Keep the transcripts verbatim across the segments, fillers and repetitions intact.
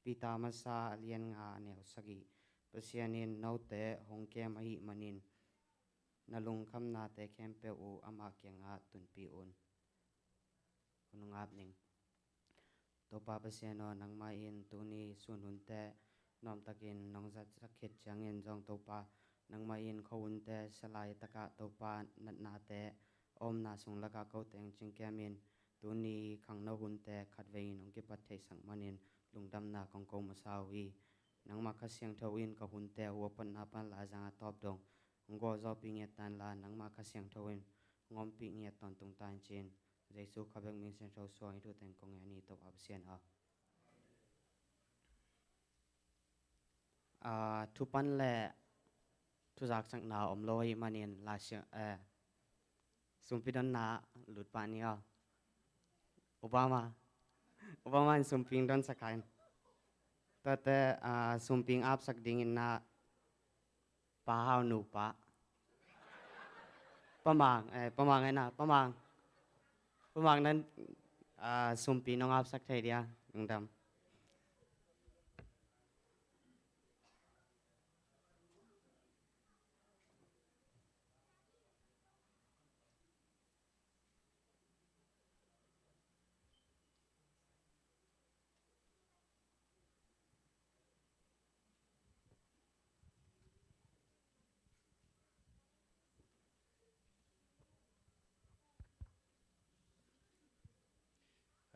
Peter masa a lian nga a neu sagih. Pasian in note hong kem ahih manin na lungkhamnate khempeuh uh amah kiangah tunpih un. Hun hong ap ning. Topa Pasian aw, nangmah in tuni sun hunte nuamtakin nong zatsak khit ciangin zong Topa, nangmah in khuahunte salai takah Topa natnate a omna sung lakah ko teng cingkiam in tuni khangno hunte khatvei in hong kipat theihsak manin lungdamna kong ko masa uh hi. Nangmah Kha Siangtho in ka hunte a huapatna pan laizang a tawp dong hong gualzawhpih ngiat ta inla, nangmah Kha Siangtho in hong ompih ngiat tawntung ta in ci-in Jesu kha bek min siangtho suang i thu teng kong ngen hi, Topa Pasian aw. Ah, thupan le thuzaksakna om lo ahih manin la siang, eh, sumpi donna lut pah ni aw. Obama. Obama in sumpi dong sak kha in. Tuate, ah, sumpi apsak dingin na Pa Hau nupa. Pa Mang, eh, Pa Mang, eh, na, Pa Mang. Pa Mang nan, ah, sumpi nong apsak thei dia, lungdam.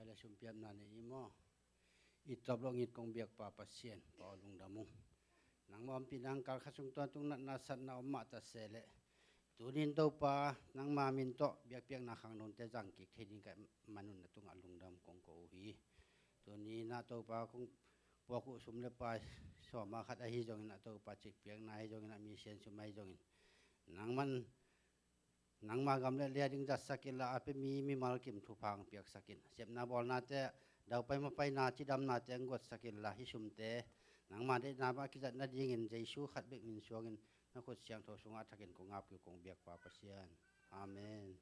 Khaila sumpiapna nei i maw? I tawp lo ngit kong biak Pa Pasian, Pa aw lungdam ung. Nangmah ompihna kal khat sung tuantung natna satna om mah ta se leh, tunin Topa nangma min tawh biakpiakna khangnote zang kik thei ding ka hih manun na tungah lungdam kong ko uh hi. Tuni na Topa kong puak uh sum le pai sawma khat ahi zongin, a Topa cikpiakna ahi zongin, a mi sian sum ahi zongin, nangman nangma gam le lei a ding zatsak inla, a pia mi mimal kim thupha hong piaksak in. Sepna bawlnate, daupai mapaina cidamnate hong guatsak inla, hih sumte nangma deihna mah kizat nadingin Jesu khat bek min suangin na khut siangtho sungah a thakin kong ap kik uh kong biak Pa Pasian. Amen.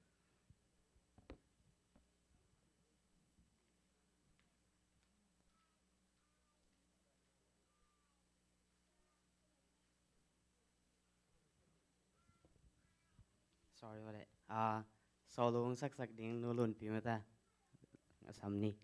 Sorry, wale. Ah, solo hong saksak ding Nu Lunpi mata. Assam ni.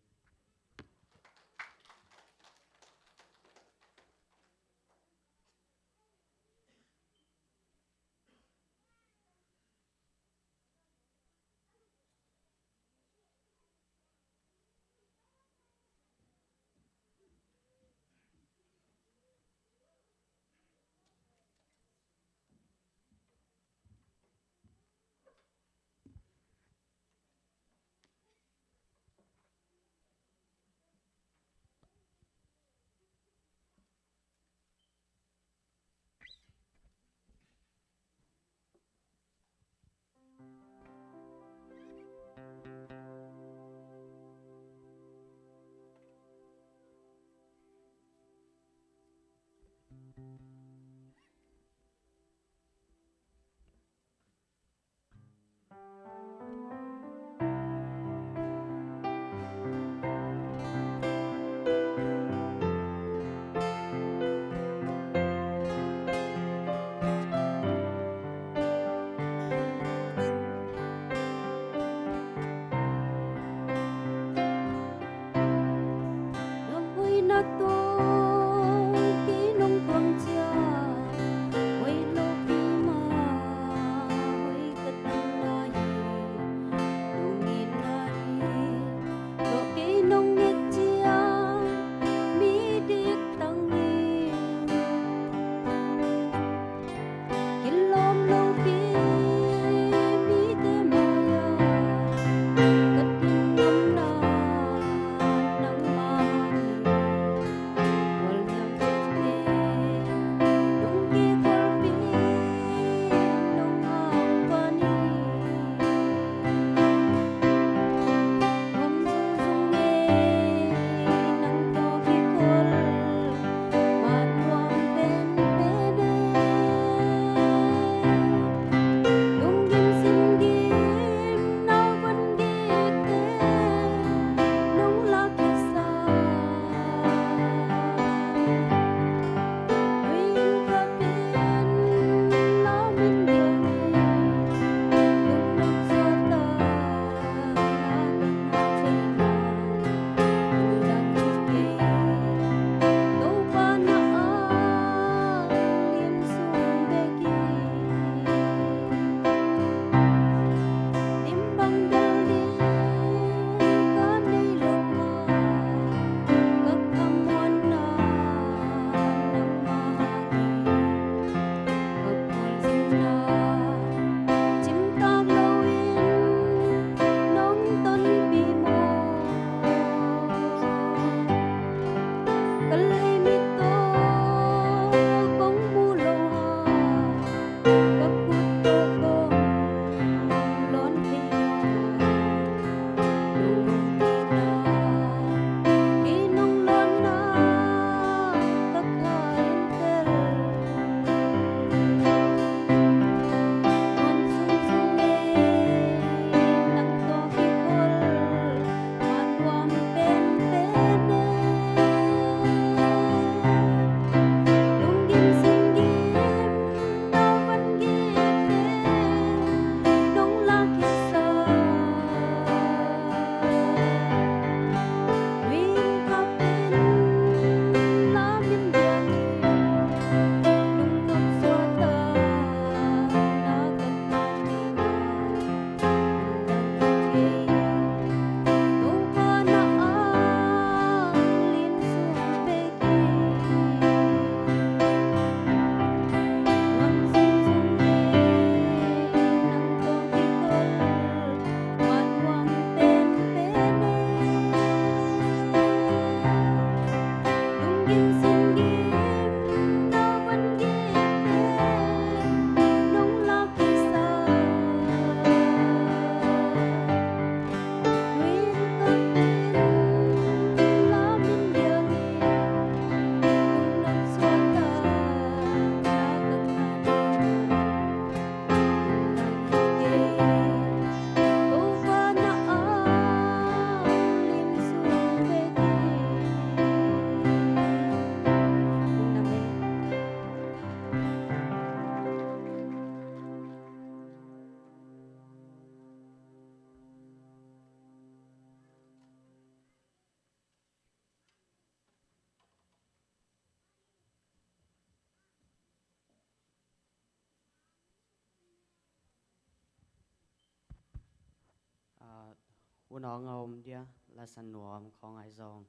Hun awng a om dia, lasan nuam khawng ai zong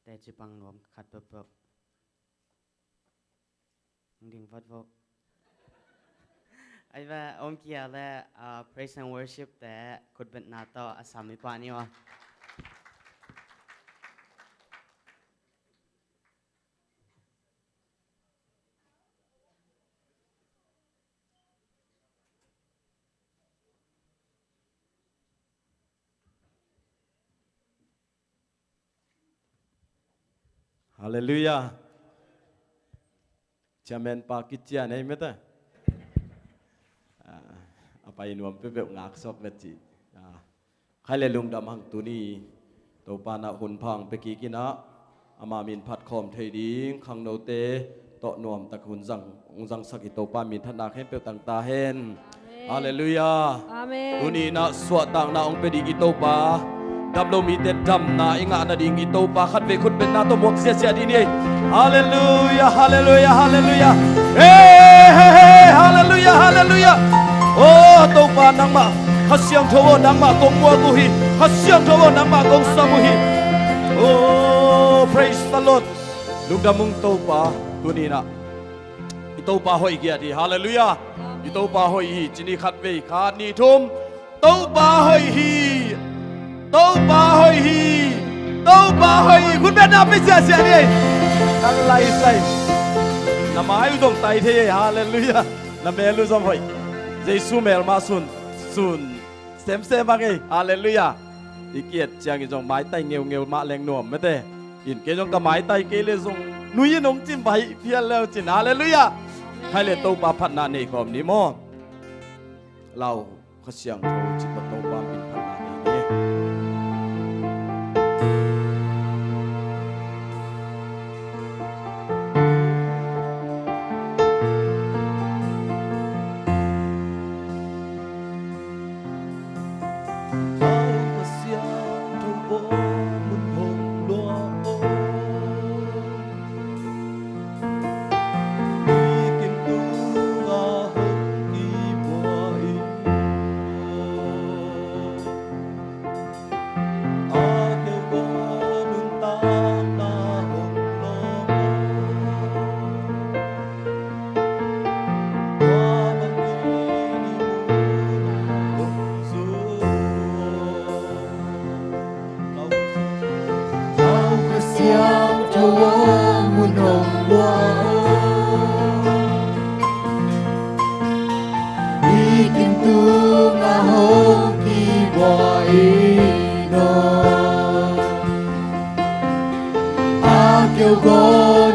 teci pang nuam khat peuhpeuh. Ding vat vo. Ai va om kia le, ah, praise and worship te khutbetna tawh a sam i pah ni aw. Halleluiah. Chairman pa kician ei mete. Ah, a pai nuam peuhpeuh ngak sawk vet ci. Ah, khai le lungdam hang tuni Topa na hun phang pe kik in ah, ama min phat khawm thei ding khangnote tawh nuamtak hun zang, hong zangsak i Topa min thatna khempeuh tang ta hen. Amen. Halleluiah. Amen. Tuni na suahtakna hong pe ding i Topa, dam lo mite damna i ngah nading i Topa khatvei khutbetna tawh muak siasia dih ni ei. Halleluiah, halleluiah, halleluiah. Hey, hey, hey, halleluiah, halleluiah. Oh Topa nangmah Kha Siangtho aw, nangmah kong muak uh hi. Kha Siangtho aw, nangmah kong sam uh hi. Oh, praise the Lord. Lungdam ung Topa, tuni na i Topa hoih giat hi. Halleluiah. I Topa hoih hi. Cini khatvei, khat, nih, thum. Topa hoih hi. Topa hoih hi. Topa hoih hi. Khutbetna pia siasia ni ei. Kan lai sai. Na mai uh zong tai thei ei. Halleluiah. Na mel uh zong hoih. Jesu mel mah sun, sun semsem a ngei. Halleluiah. I ki-et ciangin zong maitai ngeungeu mah leng nuam mete. In kei zong ka maitai kei le zong nui in hong cim bai phial leu cin. Halleluiah. Khai le Topa phatna nei khawm ni maw. Lau Kha Siangtho cih tawh Topa min phatna nei ni. Lau Kha Siangtho aw, mun hong lua aw. Mi kim tunga hong kibua in aw. A keu ko nuntakna hong lawm aw. Tua bangin i muna hong zu aw. Lau Kha Siangtho aw, mun hong lua aw. Mi kim tunga hong kibua in aw. A keu ko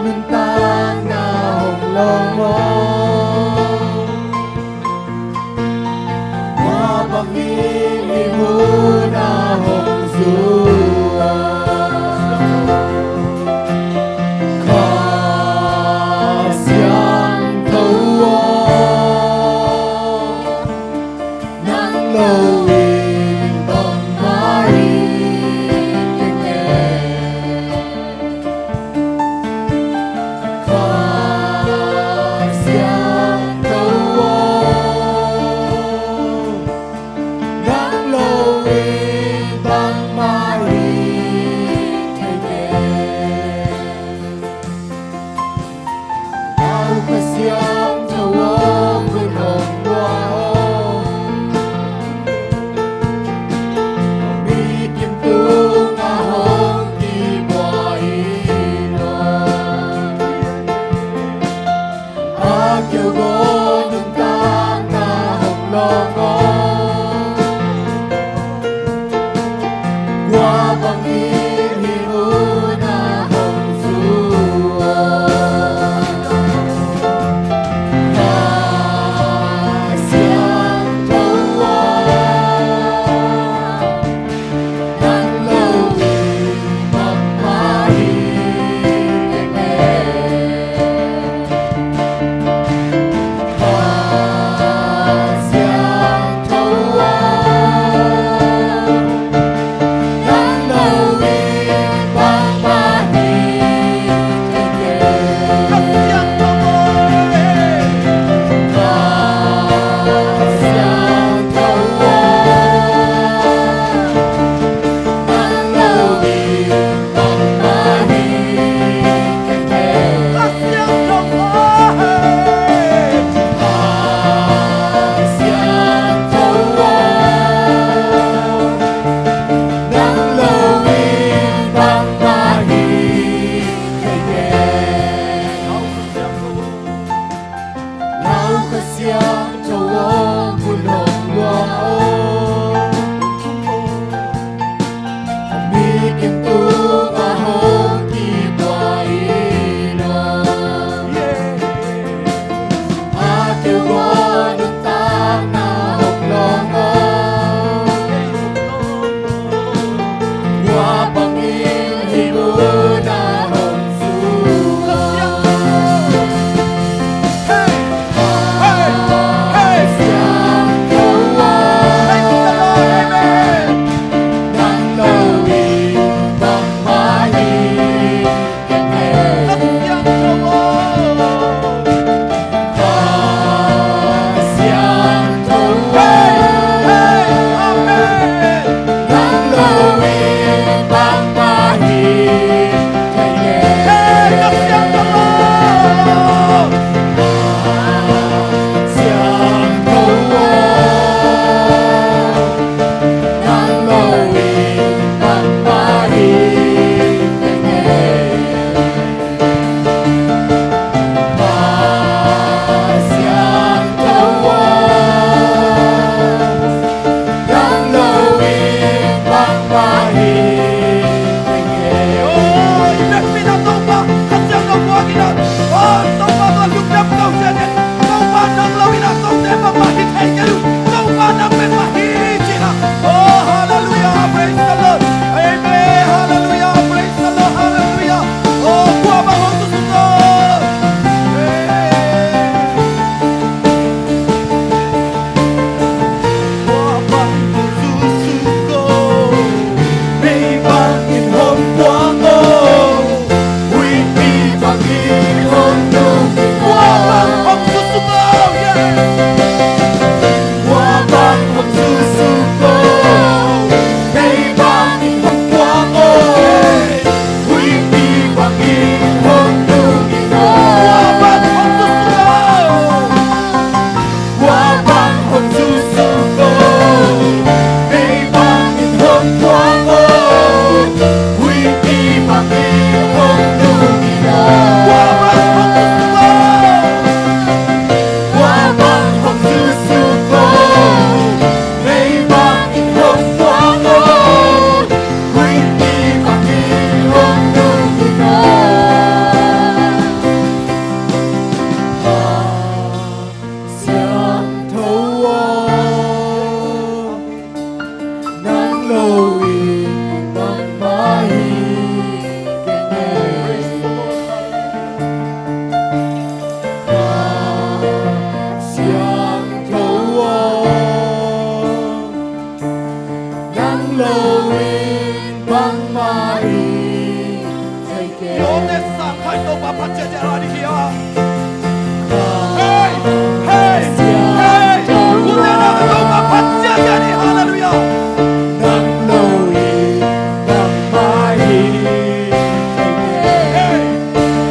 nuntakna hong lawm aw. Tua bangin i muna hong zu aw. Kha Siangtho aw, nang lo in bangmah hi kei. Kha Siangtho aw, nang lo in bangmah hi thei kei. Lau Kha Siangtho aw, mun hong lua aw. Mi kim tunga hong kibua in aw. A keu ko nuntakna hong lawm aw. Tua bangin i muna hong zu aw. Kha Siangtho aw, nang lo in bangmah hi kei. Kha Siangtho aw, nang lo in Topa phat ciatciat a ding hi a. Hei! Hei! Hei! Hallelujah! Nang lo in nangmah hi. Hei!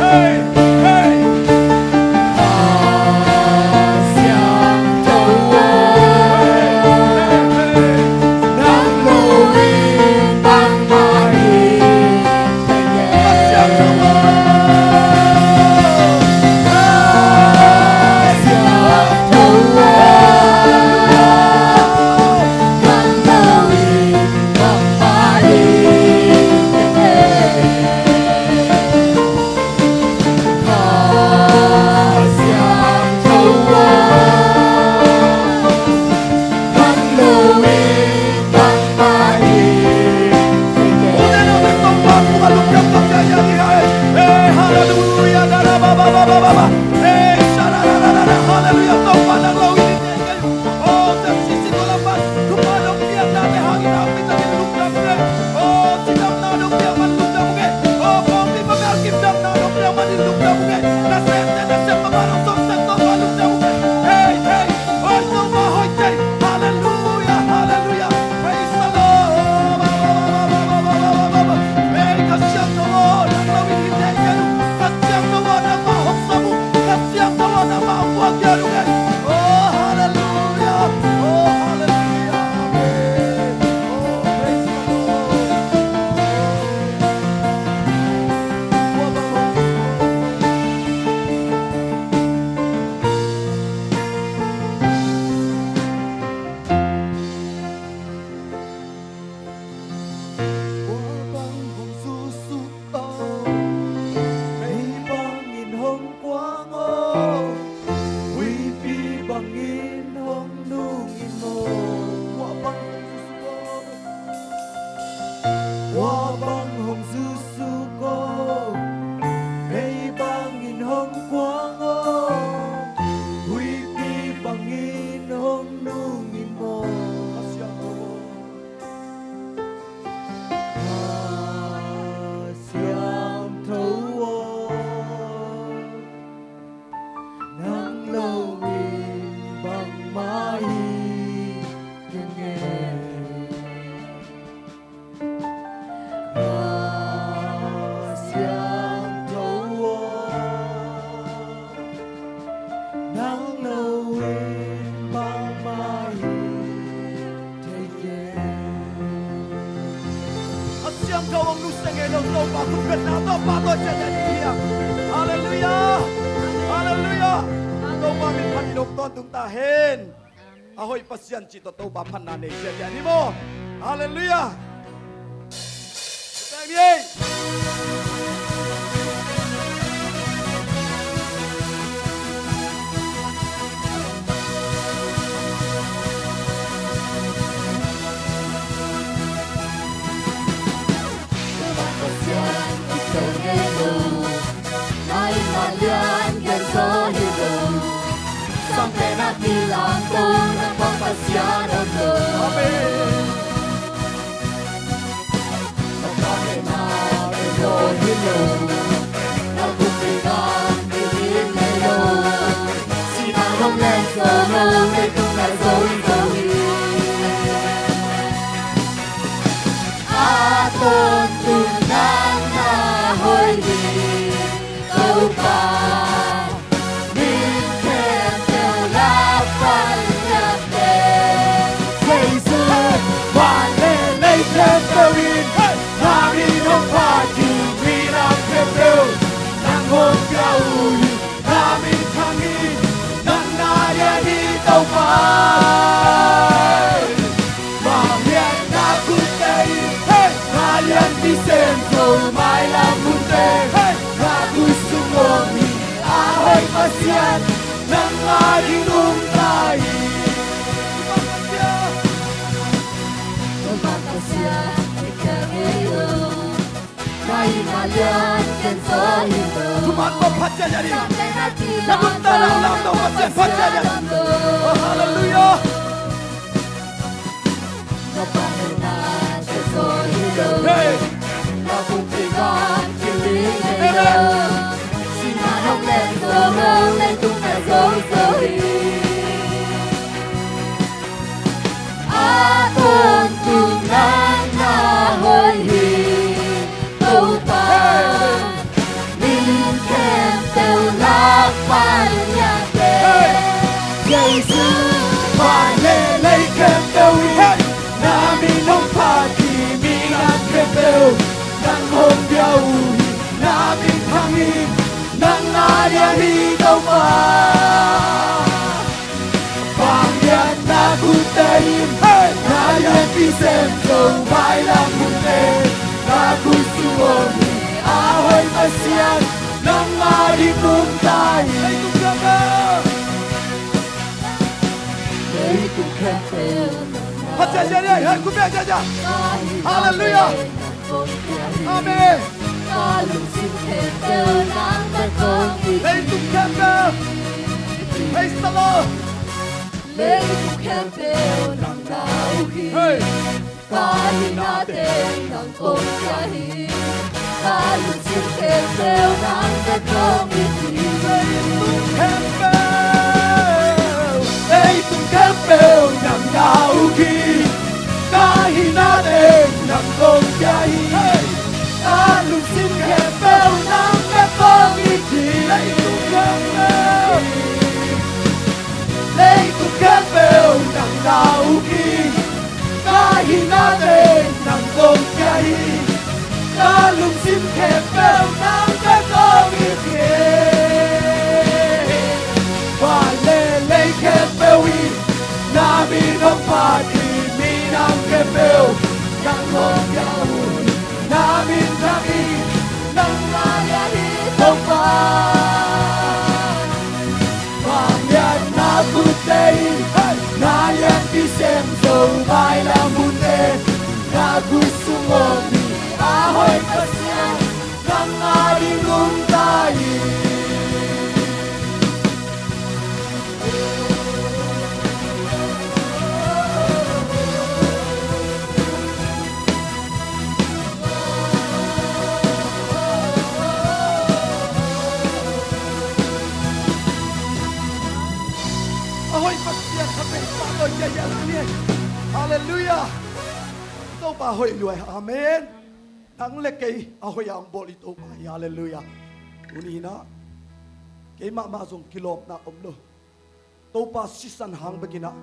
Hei! Hei! Siangtho aw, nang lo in nangmah hi. Hei, hei, hoi, Topa hoih kei. Halleluia, halleluia. Praise the Lord. Hei, Kha Siangtho aw, nang lo in hi thei kei un. Kha Siangtho aw, nangmah hong sam un. Kha Siangtho aw, nangmah hong vuak kei un. Oh, halleluia. Oh, halleluia. Amen. Oh, praise the Lord. Tua bang hong zuksuk aw, mei bangin hong kuang aw, huipi bangin hong nungin maw. Tua bang hong zuksuk aw, tua bang hong zuksuk aw, mei bangin hong kuang aw, huipi bangin hong nungin maw. Kha Siangtho aw, Kha Siangtho aw, nang lo in bangmah hi kei ngei. Kha Siangtho aw, nang lo in bangmah hi thei kei. Kha Siangtho hong nusia ngei lo Topa, thupha, Topa tawh ciat hi a. Halleluia. Halleluia. Topa min phat in hong tawntung ta hen. A hoih Pasian cih tawh Topa phatna nei ciat hi maw. Halleluia. Thank you. Amen. A tawntung nang na hoih hi, Topa. Min khempeuh lak pan liante, Jesu, van le lei khempeuh in, na min hong phat hi. Minam khempeuh nang hong pia uh hi. Na min thang hi, nang na lian hi Topa. Mawhna khutte in, hey, na lianpi sem zo mailam hunte, hey, na khutsung om hi. A hoih Pasian, nangmah ding um ta hi. Topa Pasian, i ka ngei lo. Thuman tawh phat ciat hi. Na nuntakna lam tawh Pasian phat ciat hi. Oh, halleluia. Hey. Amen. Hei, hei, khut beng ciat ciat. Halleluiah. Amen. Leitung khempeuh, praise the Lord. Leitung khempeuh nang na uh hi. Hei. Ka hihna teng nang kong pia hi. Ka lungsim khempeuh nang bek kong it hi. Leitung khempeuh, leitung khempeuh nang na uh hi. Ka hihna teng nang kong pia hi. Ka lungsim khempeuh nang bek kong it hi. Leitung khempeuh, leitung khempeuh nang na uh hi. Ka hihna teng nang kong pia hi. Ka lungsim khempeuh nang bek kong it hi. Van le lei khempeuh in na min hong phat hi. Minam khempeuh nang hong pia uh hi. Na min thang hi. Nang na lian hi Topa. Vangliatna khutte in na lianpi sem zo, mailam hunte na khutsung om hi. A hoih Pasian, nang ading om ta hi. A hoih Pasian, a hoih Pasian, a hoih Pasian. Halleluiah. Topa hoih lua hi. Amen. Nang le kei a hoih a hong bawl i Topa hi. Halleluiah. Tuni in ah keimah mah zong kilawmna om lo. Topa sisan hang bekin ah,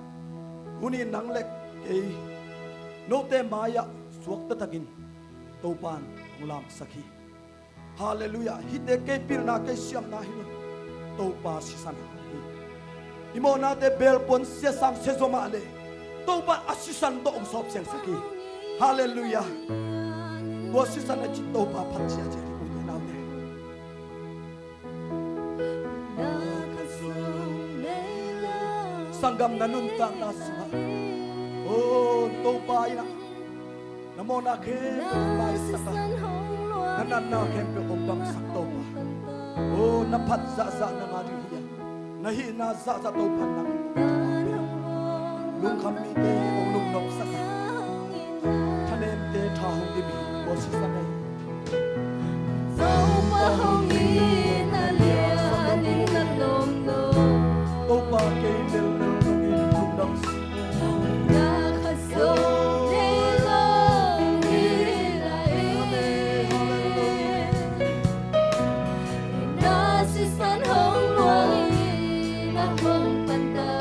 tuni nang le kei note mai-ah suakta takin Topa in hong lamsak hi. Halleluiah. Hihte kei pilna, kei siamna hi lo. Topa sisan hang hi. I mawhnate belpuan siasang siazaw mah le Topa a sisan tawh hong sawp siangsak hi. Halleluiah. Tua sisan a cih Topa phat ciacia hi, ute naute. Sanggam na nuntakna sungah, oh, Topa in ah na mawhna khempeuh hong maisak a, na natna khempeuh hong damsak Topa. Oh, na phat zahzah nang ading hi a, na hihna zahzah Topa nang lungkham mite hong lungnopsak a, thanemte tha hong dim hi. Tua sisan ahi. Topa hong it na lian in ka lawm lo. Topa kei lel lo nong it lungdam si. Na khat zong nei lo hi lai. Na sisan hong luang in na hong pan ta.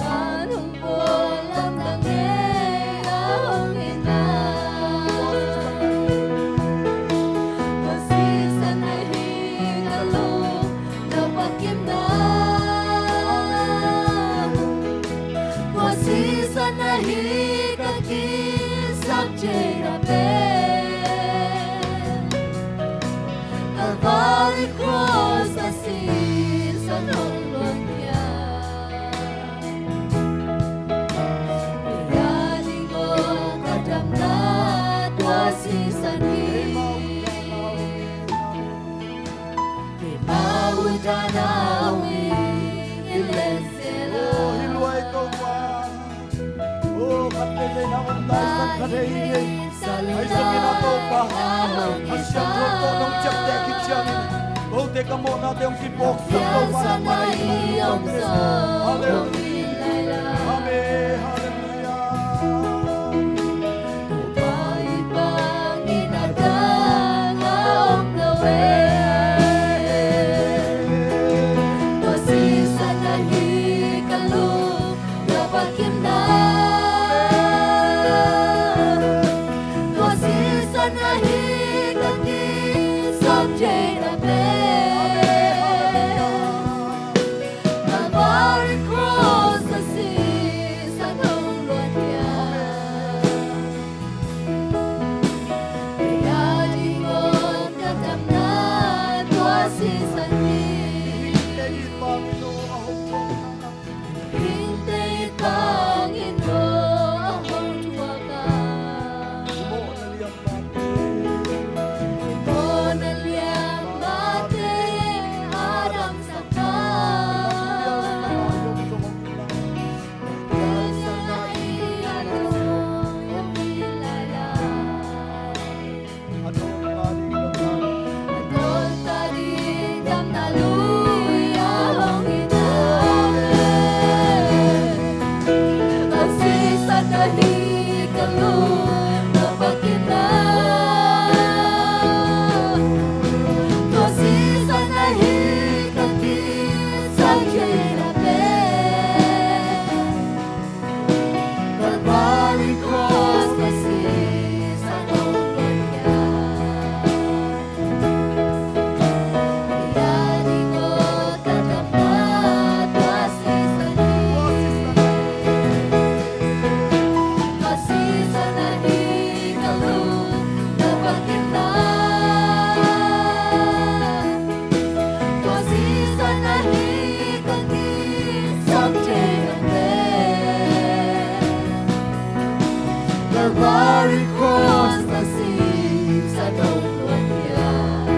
Kan hong pawl lamdang ngei a hong hi na. Tua sisan ahi ka lungdam a kim na. Tua sisan ahi ka kisap theihna pen. Calvary cross a sisan hong luang hi a. Kei a ding aw ka damna tua sisan hi. Keimah uh dan a hong hi in len zel a. Oh, hi luai Topa. Oh, khat veivei na hong taisan kha thei hi. Ahi zongin a Topa, a siangtho tawh nong ciapteh khit ciangin, kote ka mawhnate hong kiphawksak Topa nangmah na hi. Halleluiah. Amen. Halleluiah. Tua sisan ahi ka lungdam a kim na. Tua sisan ahi ka kisap theihna pen. Calvary cross Calvary cross na sisa dong luat hiam?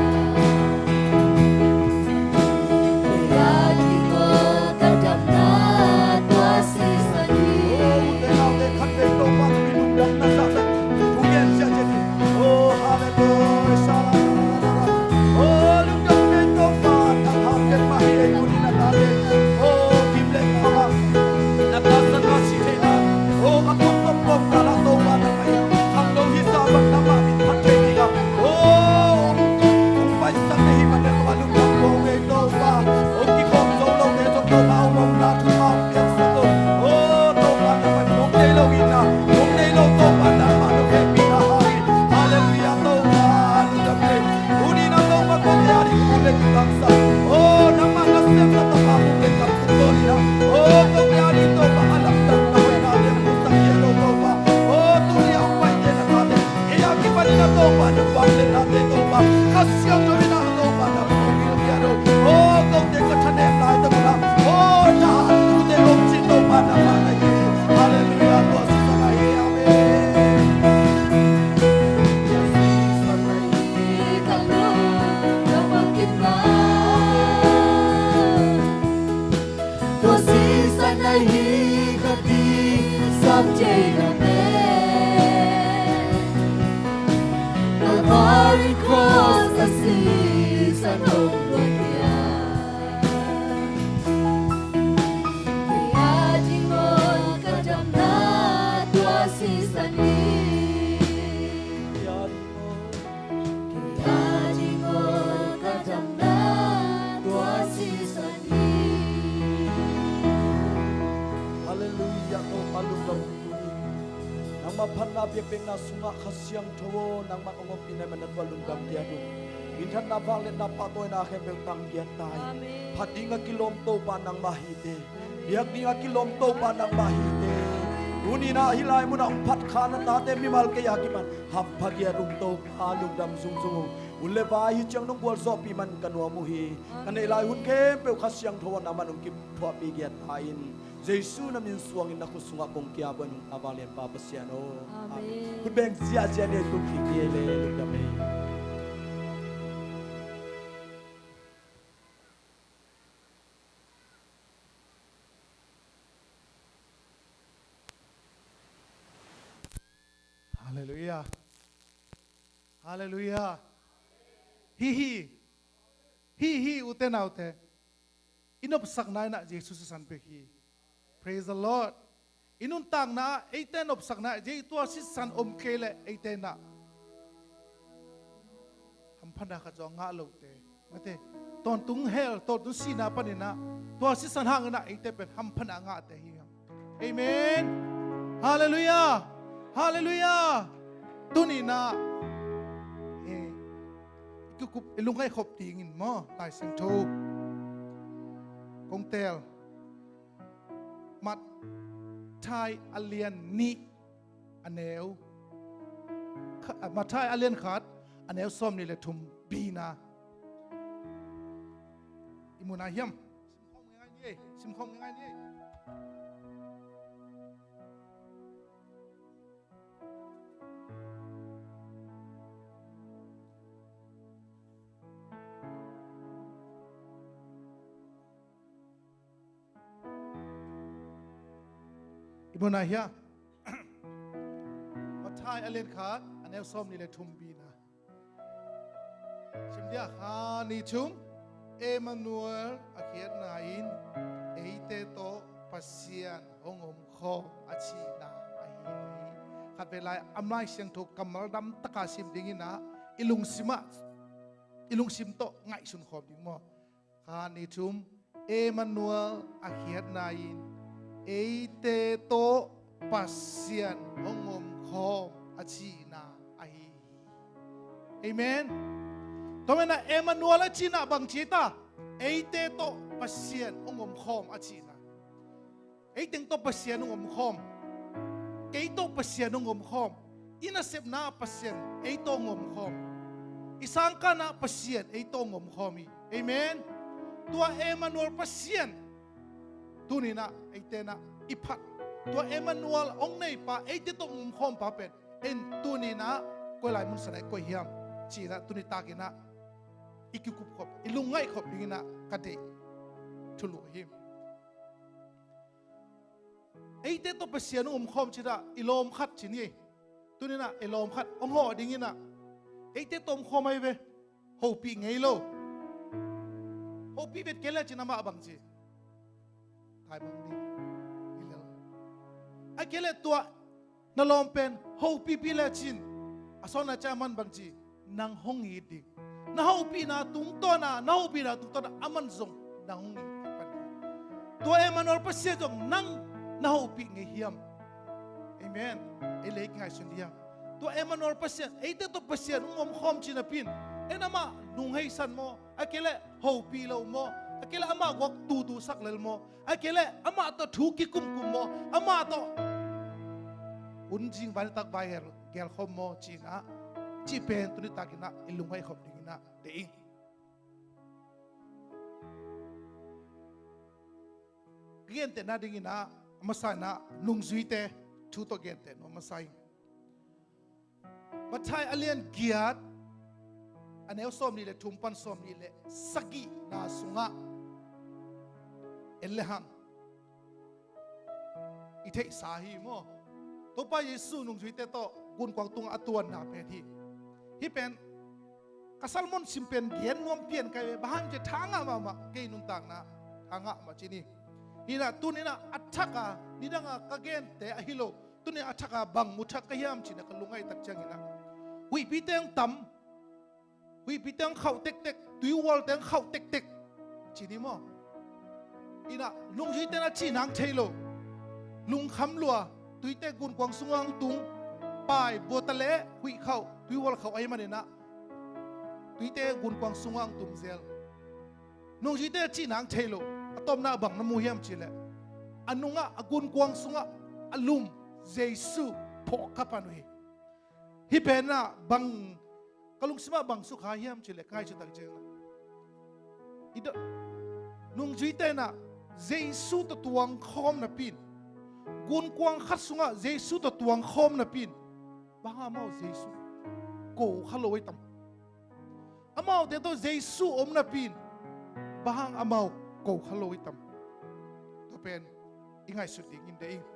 Kei a ding aw ka damna tua sisa hi. Oh, hallelujah. Oh, lungdam ei Topa, na thahat mah hi ei tuni na tate. Oh, kim le ka mah, na thahatna, sih theihna. Oh, a tuamtuam kawmkal ah Topa nangmah in khangno hisa bang nangmah min phat thei ding a. Oh, hong paisak na hih manin Topa lungdam ko ei Topa. Hong kikhawm zo lote zong Topa hong omna thu hong piaksak lo. Oh, Topa nangmah in hong nei lo in a, hong nei lo Topa nangmah hong hehpihna hang in. Hallelujah Topa, lungdam ei. Tuni na Topa kote a ding thu le thu tangsa. Oh, nangmah nasepna tapa thu le tangsa. Tawh ni na, oh, Topa a ding Topa a lamdang na hoihna te hong musak khia lo Topa. Oh, tuni a hong paite na tate, ei a kipanin a Topa na vangliatnate Topa Kha Siangtho in a Topa na hong hilh khia lo. Oh, kote ka thanem lai Topa na, oh, thahat tute lungsim Topa na mah na hi. Hallelujah, tua sisa na hi. Amen. Tua sisan ahi khat i sam thei na pen, Calvary cross a sisan hong luat hiam? Kei a ding aw ka damna tua sisan hi. Kei a ding aw ka damna tua sisan hi. Hallelujah, Topa lungdam ung. Nangmah phatna biakpiakna sungah Kha Siangtho aw, nangmah hong ompih na hih manin na tua lungdam kiat ung. Minthanna, vangliatna, pahtawina khempeuh tang kiat ta in. Amen. Phat ding a kilawm Topa nangmah hi teh. Amen. Biak ding a kilawm Topa nangmah hi teh. Tuni na hih lai munah hong phat kha na tate mimal kei a kipan hampha kiat ung Topa, lungdam zungzung ung. Hun le vai hi ciang nong gualzawhpih man ka nuam uh hi. Amen. Ka neih lai hun khempeuh Kha Siangtho aw nangman hong kithuahpih kiat ta in. Jesu na min suangin na khut sungah kong kiap uh a, nungta vanglianpa Pasian aw. Amen. Amen. Khut beng ziahziah ni, tung kik ni ei le, lungdam ei. Hallelujah. Hallelujah. Hi hi. Hi hi, ute naute. I nopsakna in ah Jesu sisan pek hi. Praise the Lord. I nuntakna ah eite nopsakna ah Jesu tua sisan om kei leh eite in ah hamphana khat zong a ngah lote. Mate, tawntung hell, tawntung sihna panin ah tua sisan hangin ah eite pen hamphana a ngahte hi hang. Amen. Hallelujah. Hallelujah. Tuni in ah, eh, i kikup, i lungngaih khop dingin maw, Lai Siangtho kong teel. Matthai a lian nih a neu kha-, ah, Matthai a lian khat a neu sawmnih le thum B na. I mu na hiam? Simkhawm ngeingai ni ei. Simkhawm ngeingai ni ei. I mu na hia? Matthai a lian khat a neu sawmnih le thum B na. Sim dia, kha ni chung Emmanuel a khiatna in eite tawh Pasian hong om khawm a cihna ahi hi. Khatvei lai a Lai Siangtho kammal dam taka sim dingin ah i lungsim ah, i lungsim tawh ngaihsun khawm ding maw. Khat, nih, thum. Emmanuel a khiatna in eite tawh Pasian hong omkhawm a cihna ahi hi. Amen. Tua manin ah Emmanuel a cihna bang ci ta? Eite tawh Pasian hong omkhawm a cihna. Ei teng tawh Pasian hong omkhawm. Kei tawh Pasian hong omkhawm. I nasepna ah Pasian ei tawh hong omkhawm. I sangkahna ah Pasian ei tawh hong omkhawm hi. Amen. Tua Emmanuel Pasian tuni-in ah eite in ah i phat. Tua Emmanuel hong neipa, eite tawh hong omkhawmpa pen en tuni-in ah koi lai mun sung ah i koih hiam ci-in ah tuni takin ah i kikup khop, i lungngaih khop dingin ah ka deih thulu hi. Eite tawh Pasian hong omkhawm ci-in ah i lawm khat ci ni. Tuni-in ah i lawm khat hong hawh dingin ah eite tawh omkhawm ahi ve. Hopih ngei lo. Hopih vet kei le cin amah bang ci? Thai bang ding. Hi lel. Ahih kei leh tua na lawm pen hopihpih le cin, a sawtna ciang aman bang ci? Nang hong it ding. Na hopihna tungtawn ah, na hopihna tungtawn ah aman zong nang hong it ding pan ding. Tua Emmanuel Pasian zong nang na hopih ngei hiam? Amen. Ei le i kingaihsun ding hiam? Tua Emmanuel Pasian, eite tawh Pasian hong omkhawm ci napi-in, en amah nungheisan maw? Ahih kei leh hopih lo maw? Ahih kei leh amah guak tutu sak lel maw? Ahih kei leh amah tawh thu kikumkum maw? Amah tawh hun zing vai nitak vai hel gelkhawm maw? Ci-in ah, cih pen tuni takin ah i lungngaih khop dingin ah deih ing. Ka gentehna dingin ah, a masa-in ah nungzuite thu tawh genteh nuam masa ing. Matthai a lian giat, a neu sawmnih le thum pan sawmnih le sagihna sungah en le hang i theihsa hi maw. Topa Jesu nungzuite tawh gunkuang tungah a tuanna pen hi. Hih pen ka sermon sim pen gen nuam pian ka hi ve, bang hang hiam cih leh tha ngah mahmah, kei nuntakna tha ngah mah ci ni. Hi-in ah tuni-in ah a thak a, nidang a ka gente ahi lo, tuni-in ah a thak a bang mu thak ka hiam cih leh ka lungngaih tak ciangin ah huihpite hong tam, huihpite hong khauh tektek, tuihualte hong khauh tektek ci ni maw. Hi-in ah nungzuite in ah cih nang thei lo, lungkham lua, tuite gunkuang sungah hong tung, pai, buataleh, huih khauh, tuihual khauh ahih manin ah tuite gunkuang sungah hong tung zel. Nungzuite cih nang thei lo, a tawpna ah bang na mu hiam cih leh, a nungah, a gunkuang sungah a lum Jesu phawk ka pan uh hi. Hih pen ah bang ka lungsim ah bang sukha hiam cih leh, ka ngaihsut tak ciangin ah, i do, nungzuite in ah Jesu tawh tuang khawm napi-in, gunkuang khat sungah Jesu tawh tuang khawm napi-in, bang hang amau Jesu ko kha lo ahi tam? Amaute tawh Jesu om napi-in, bang hang amau ko kha lo ahi tam? Tua pen i ngaihsut dingin deih ing.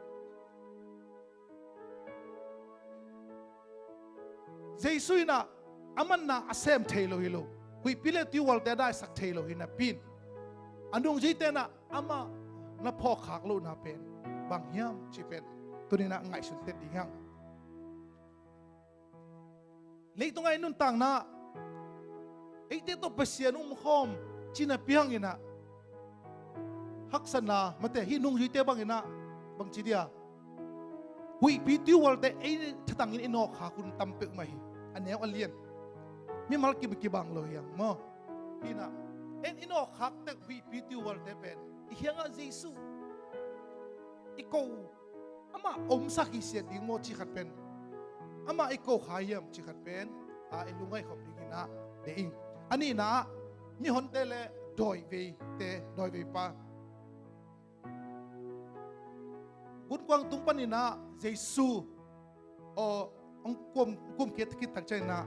Jesu in ah a manna a sem thei lo hi lo, huihpi le tuihualte a daisak thei lo hi napi-in, a nungzuite in ah amah na phawkkhak lohna pen bang hiam cih pen tuni-in ah ngaihsun tet ding hang. Leitungah i nuntakna ah eite tawh Pasian hong omkhawm ci napi hangin ah haksatna, mate, hih nungzuite bangin ah bang ci dia, huihpi tuihualte ei thatangin i nawkkhak hun tam peuhmah hi. A neu a lian, mimal kim kibang lo hi hang maw. Hi-in ah en i nawkkhak tek huihpi tuihualte pen i kiangah Jesu i ko, amah omsak hi siat ding maw cih khat pen, amah i ko kha hiam cih khat pen, a, i lungngaih khop dingin ah deih ing. A nihna ah mihonte le dawiveite, dawiveipa. Gunkuang tung panin ah Jesu, aw, hong kum, kumkhia khit tak ciangin ah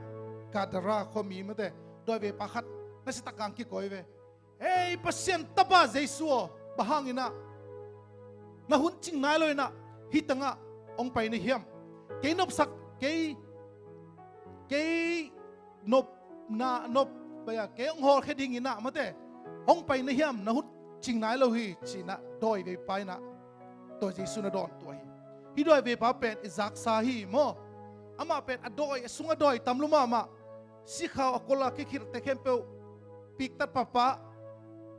Gadara khuami, mate, dawiveipa khat na si tak hang kikawi ve. Ei Pasian Tapa Jesu aw, bang hangin ah na hun cing nai lo-in ah hih tengah hong pai na hiam? Kei nopsak, kei, kei nop na, nop, bai-a kei hong hawlkhia dingin ah, mate, hong pai na hiam? Na hun cing nai lo hi, ci-in ah dawiveipa in ah tua Jesu na dawntuah hi. Hih dawi veipa pen i zaksa hi maw. Amah pen a dawi, a sung a dawi tam lua mahmah. Sikhau a kol a kikhilhte khempeuh piktat pahpah.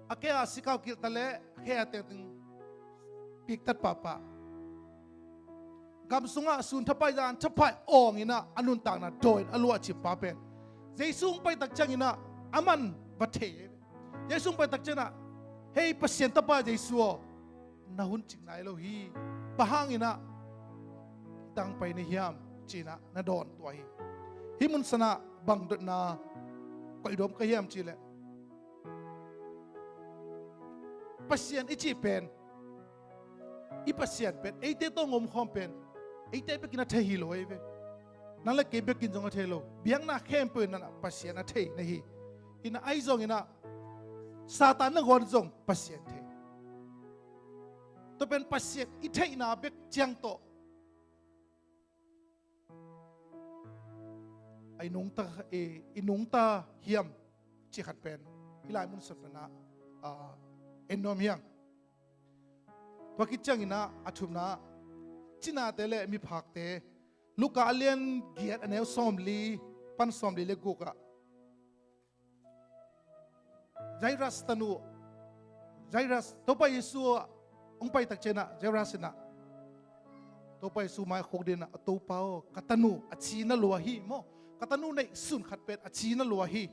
A khe a sikhau kilhta leh a khe a tengteng piktat pahpah. Gam sungah sun thapai zan thapai awng inah a nuntakna dawi in a luah cippa pen Jesu hong paitak cianginah aman va thei. Jesu hong paitak cianginah, "Hei, Pasian Tapa Jesu aw, na hun cing nai lo hi. Bang hanginah hih tang pai na hiam?" ci-inah na dawn tua hi. Hih mun sanah bang dotna koih dawm ka hiam cih leh, Pasian i cih pen, i Pasian pen eite tawh hong omkhawm pen eite bekin a thei hi lo ei ve. Nang le kei bekin zong a thei lo. Biakna khempeuh in nanah Pasian a thei na hi. Inah ahi zonginah Satan nangawn zong Pasian thei. Tua pen Pasian i theihna bek ciang tawh a i nungta, i, i nungta hiam cih khat pen hih lai mun sung panah, ah, en nuam hi hang. Tua khit cianginah a thumna, cinate le miphakte, Luka a lian giat a neu sawmli pan sawmli le gukah Jairus tanu, Jairus, Topa Jesu hong paitak cianginah Jairus inah Topa Jesu mai khuk dinginah, "A Topa aw, ka tanu a ci na lua hi maw. Ka tanu neih sun khat pen a ci na lua hi.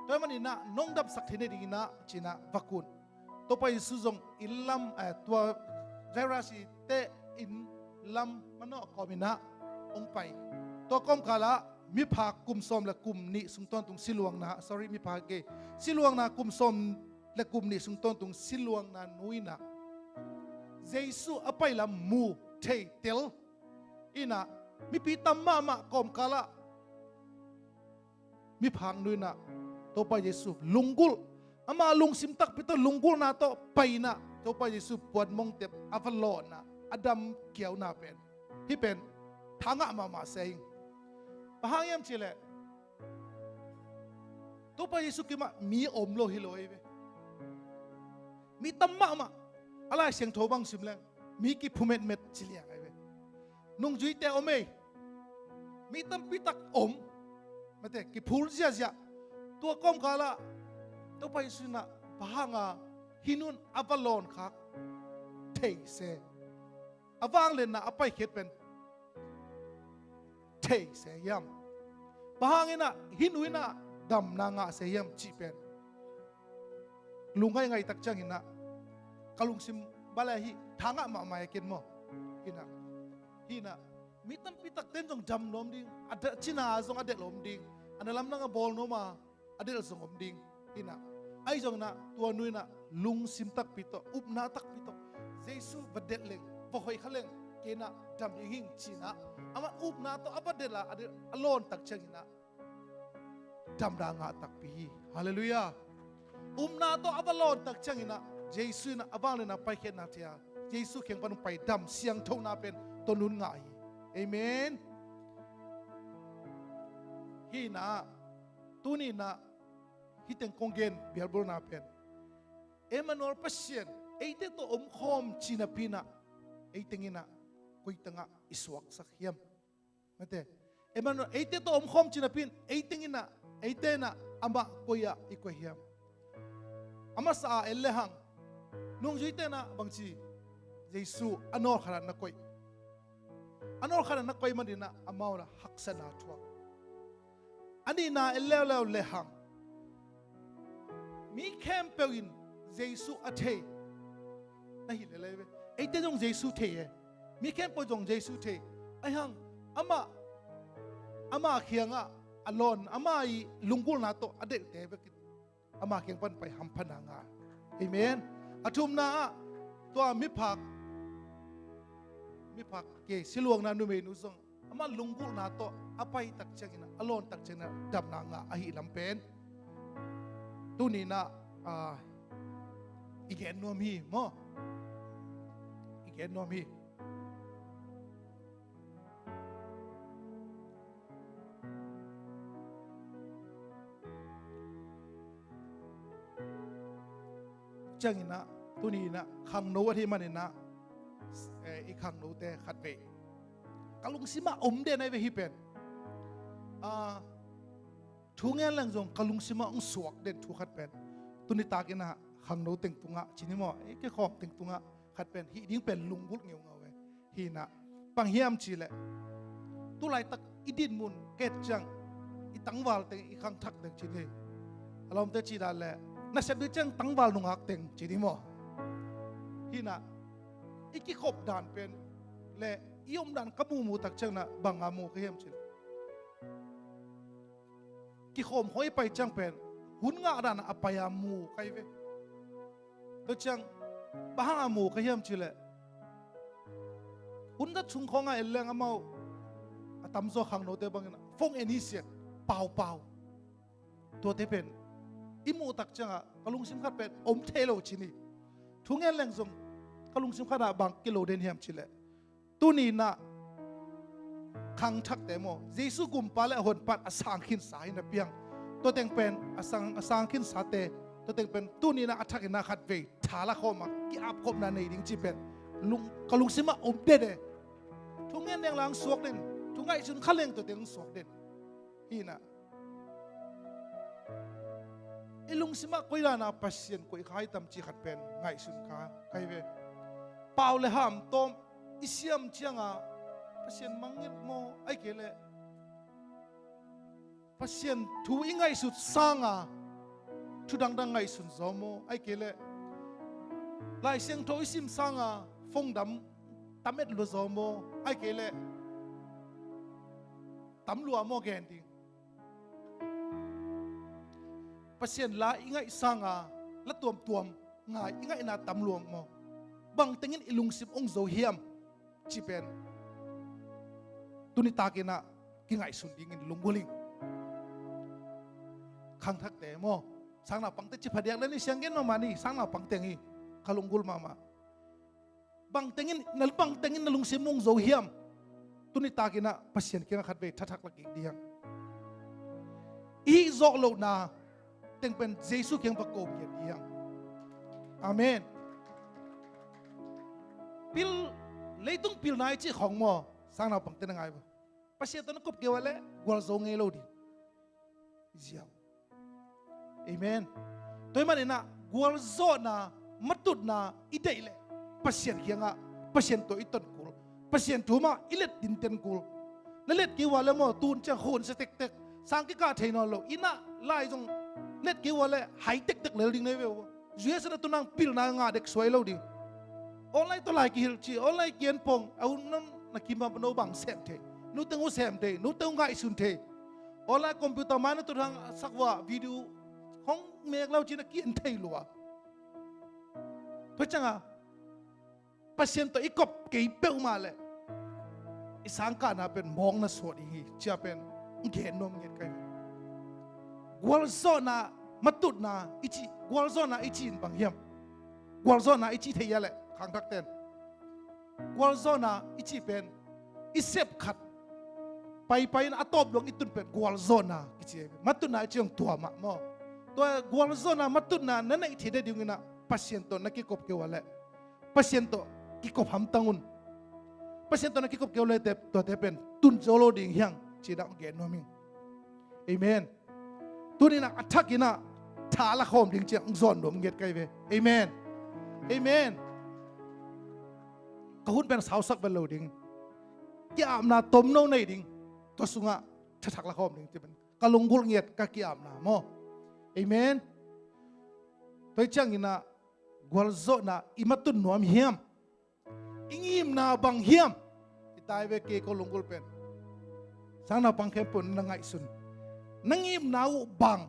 Tua ahih maninah nong damsak theih nadinginah," ci-inah va kun. Topa Jesu zong inn lam, eh, tua Jairus i te inn lam manawh kawminah hong pai. Tua kawmkalah miphak kum sawm le kum nih sung tawntung siluangna, sorry, miphak kei, siluangna kum sawm le kum nih sung tawntung siluangna nu inah Jesu a pailam mu thei tel inah mipi tam mahmah kawmkalah miphak nu inah Topa Jesu lunggulh, ama lungsim takpi tawh lunggulhna tawh pai inah Topa Jesu puan mongtep a va lawnna, a dam kiauna pen, hih pen thangah mahmah se ing. Bang hang hiam cih leh Topa Jesu kimah mi om lo hi lo ei ve. Mi tam mahmah. A Lai Siangtho bang sim leng mi kiphu metmet ci liang ei ve. Nungzuite om ei. Mi tampi tak om. Mate, kiphul ziahziah. Tua kawmkalah Topa Jesu inah bang hanga hih nu in a va lawnkhak thei se, a vangliatna a paikhiat pen thei se hiam? Bang hanginah hih nu inah damna ngah se hiam cih pen lungngaih ngaihtak cianginah ka lungsim bale hih thangah mahmah e ken maw. Hinah, hinah mi tampi takte in zong dam nuam ding, a da-, cina zong a delh om ding, a na lamdang a bawl nuam a a delh zong om ding. Hinah, ahi zonginah tua nu inah lungsim takpi tawh, upna takpi tawh, Jesu va delh leng, va hoih kha leng, kei inah dam ding hing ci-inah amah upna tawh a va delh a, a delh, a lawntak cianginah damna ngah takpi hi. Halleluiah. Upna tawh a va lawntak cianginah Jesu inah a vangliatna paikhiatna thei a, Jesu kiang pan hong pai dam siangthona pen tua nu in ngah hi. Amen. Hinah, tuninah hih teng kong gen bialbulna pen Emmanuel Pasian eite tawh omkhawm cih napi inah ei tenginah koi tangah i suaksak hiam? Mate, Emmanuel eite tawh omkhawm cih napi in ei tenginah, eite inah amah koi-ah i koih hiam? A masa a en lehang nungzuite inah bangci, Jesu a nawlkhatah na koih. A nawlkhatah na koih maninah amau inah haksatna thuak. A nihna en leuleu lehang mi khempeuh in Jesu a thei na hi lel ei ve. Eite zong Jesu thei e. Mi khempeuh zong Jesu thei. Ahi hang amah, amah kiangah a lawn, amah i lunggulhna tawh a delhte bekin ama kiang pan pai hamphatna ngah. Amen. A thumna ah tua miphak, miphak kei siluangna numeinu zong ama lunggulhna tawh a paitak cianginah, a lawntak cianginah damna ngah ahih lam pen tuninah, ah, i gen nuam hi maw. I gen nuam hi. Cianginah, tuninah khangno a thei maninah eh, i khangnote khat vei ka lungsimah om den ahi ve hih pen. Ah, thu ngen leng zong ka lungsimah hong suak den thu khat pen tuni takin ah khangno teng tungah ci ni maw, i kikhawm teng tungah khat pen hih ding pen lunggulh ngeungau e. Hi in ah bang hiam cih leh tulaitak i dinmun ka et ciang i tangval teng, i khangthak teng ci ni. A lawmte cih dan leh nasep ding ciang tangval nungak teng ci ni maw. Hi in ah i kikhop dan pen leh i om dan ka mumu tak ciang in ah bang a mu ka hiam cih leh kikhawm khawng i pai ciang pen hun ngah dan a pai a mu ka hi ve. Tua ciang bang hang a mu ka hiam cih leh hun zat sung khawng a en leng amau a tamzaw khangnote bangin ah phone en hi sian, paupau. Tuate pen i muh tak ciangah ka lungsim khat pen om thei lo ci ni. Thu ngen leng zong ka lungsim khatah bang kilo den hiam cih leh tuni in ah khangthakte maw, Jesu gumpa leh a honpa in a sang khinsa hi in a piang. Tua teng pen a sang, a sang khinsate, tua teng pen tuni in ah a thak in ah khat vei tha la khawm a ki-apkhopna nei ding cih pen lung, ka lungsimah om den e. Thu ngen leng la hong suak den, thu ngaihsun kha leng tua teng hong suak den. Hi in ah i lungsimah koi dan a Pasian koih kha hi tam cih khat pen ngaihsun kha ka hi ve. Pau leh ham tawm i siam ciangah Pasian mangngilh maw, ahih kei leh Pasian thu i ngaihsut sanga thu dangdang ngaihsun zaw maw, ahih kei leh Lai Siangtho i sim sanga phone dam tam et lua zaw maw, ahih kei leh tam lua maw gen ding. Pasian la i ngaih sanga la tuamtuam ngai i ngaihna tam lua maw. Bang tengin i lungsim hong zo hiam cih pen tuni takin ah kingaihsun dingin lunggulh ing. Khangthakte maw, sangnaupangte ci phadiak le ni, siang gen mahmah ni, sangnaupangte hi, ka lunggulh mahmah. Bang tengin, na bang tengin na lungsim hong zo hiam? Tuni takin ah Pasian kiangah khat vei thathak la kik ding. I hih zawh lohna teng pen Jesu kiang va ko ngiat ding. Amen. Pil, leitung pilna i cih khawng maw, sangnaupangte na ngai uh a, Pasian tawh na kop kei uh a leh gualzo ngei lo ding. Ziau. Amen. Tua ahih manin ah gualzawhna, matutna i deih leh Pasian kiangah, Pasian tawh i ton kul, Pasian thu mah i let dinten kul. Na let kei uh a leh maw, tun ciang khun sia tektek, sang kikah thei nawn lo, inn ah lai zong let kei uh a leh hai tektek lel ding na hi ve uh. U S na tu nang pilna ngah dek suai lo ding. Online tawh lai kihilh ci, online kian pong, a hun nam na kim a no bang sem thei, nuteng uh sem thei, nuteng uh ngaihsun thei. Online computer mai na tu hang sak uh a video khong mek lo ci na kian thei lua. Tua ciangah Pasian tawh i kop kei peuhmah leh i sangkahna pen mawkna suak ding hi, cia pen gen nuam ngiat ka hi. Gualzawhna, matutna i cih, gualzawhna i cih in bang hiam? Gualzawhna i cih thei a leh khangthakten, gualzawhna i cih pen i sep khat paipai in a tawp dong i tun pen gualzawhna kici hi. Matutna i cih hong tua mah maw. Tua gualzawhna, matutna na neih theih nading un ah Pasian tawh na kikop kei uh a leh Pasian tawh kikop hamtang un. Pasian tawh na kikop kei uh leh te, tuate pen tun zo lo ding hi hang, ci dan hong gen nuam ing. Amen. Tuni in ah a thak in ah tha la khawm ding ciang hong zawn nuam ngiat ka hi ve. Amen. Amen. Ka hun pen sausak bel lo ding. Ki-apna tomno nei ding. Tua sungah thathak la khawm ding ci pen ka lunggulh ngiat, ka ki-apna maw. Amen. Tua hi ciangin ah gualzawhna i matut nuam hiam? I ngimna bang hiam? I tai ve kei ko lunggulh pen. Sangnaupang khempeuh na ngaihsun. Na ngimna uh bang?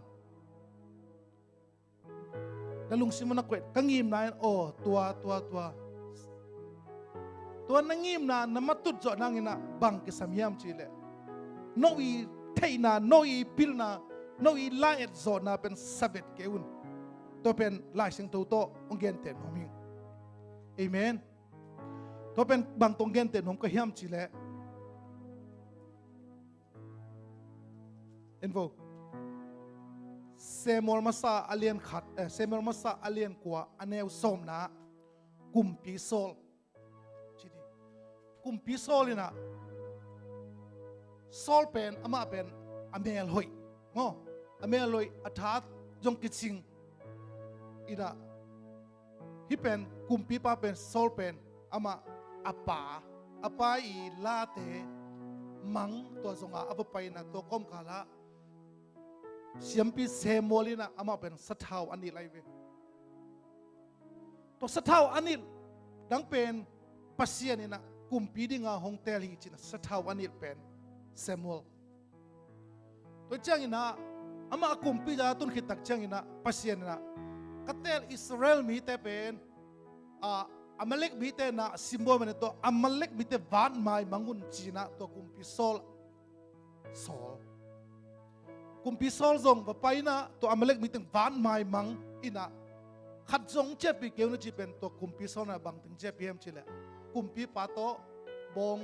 Na lungsim ah na koih, ka ngimna in aw tua, tua, tua. Tua na ngimna, na matut zawh nangin ah bang kisam hiam cih leh, no i theihna, no i pilna, no i la-et zawhna pen sa vet kei un. Tua pen Lai Siangtho tawh hong genteh nuam ing. Amen. Tua pen bang tawh hong genteh nuam ka hiam cih leh, en vo. Samuel masa a lian khat, eh, Samuel masa a lian kua, a neu sawmna, kumpi Saul. kumpi Saul in ah, Saul pen, amah pen a mel hoih maw, a mel hoih, a tha zong kicing in ah, hih pen kumpipa pen, Saul pen amah a pa, a pa i late mang tua zongah a va pai in ah, tua kawmkal ah siampi Samuel in ah amah pen sathau a nilh lai ve. Tua sathau a nilh dang pen Pasian in ah kumpi dinga hong teel hi ci-in ah sathau a nilh pen Samuel. Tua ciangin ah, amah a kumpi a tun khit tak ciangin ah, Pasian in ah, ka teel Israel mite pen, ah, Amalek mite na simbawl manin tua Amalek mite vanmai mang un ci-in ah tua kumpi Saul, Saul. Kumpi Saul zong va pai in ah tua Amalek mite vanmai mang in ah, khat zong ciahpih kei un a cih pen tua kumpi Saul in ah bang teng ciahpih hiam cih leh, kumpipa tawh bawng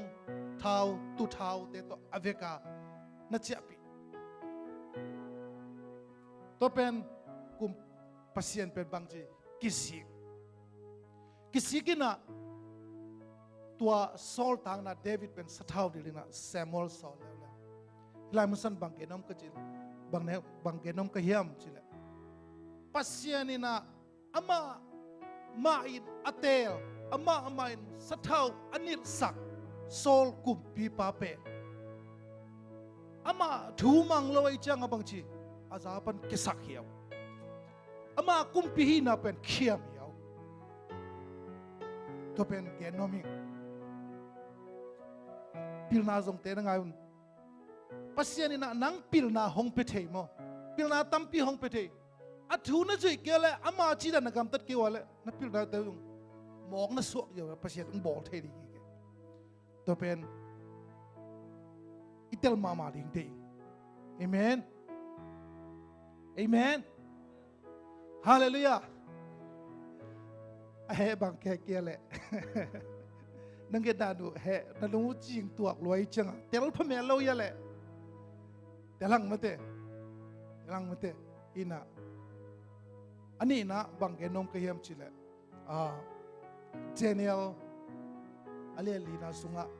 thau, tu thaute tawh a vek a na ciahpih. Tua pen kum Pasian pen bangci, kisik. Kisik in ah tua Saul tangin ah David pen sathau ding in ah Samuel sawl leuleu. Hih lai mun san bang gen om ka cih, bang ne, bang gen om ka hiam cih leh, Pasian in ah amah mah in a teel, amah mah in sathau a nilhsak Saul kumpipa pen, amah thu mang lo ahih ciangin ah bangci, a za pan kisak hiau. Amah kumpi hihna pen khiam hiau. Tua pen gen nuam ing. Pilna zongte na ngai un. Pasian in ah nang pilna hong pia thei maw? Pilna tampi hong pia thei. A thu na zuih kei leh, ama cih dan na gamtat kei ua leh, na pilnate zong mawk na suak kei ua leh, Pasian hong bawl thei ding hi kei. Tua pen i tel mahmah ding te. Amen. Amen. Halleluiah. A heh bang kei kia leh. Nang gen dan uh heh, na lung uh cing tuak lua ahih ciangin ah tel pha mel lo hia leh. Tel hang mate. Tel hang mate. In ah, a nihna bang gen nuam ka hiam cih leh, ah, Daniel a lian lina sungah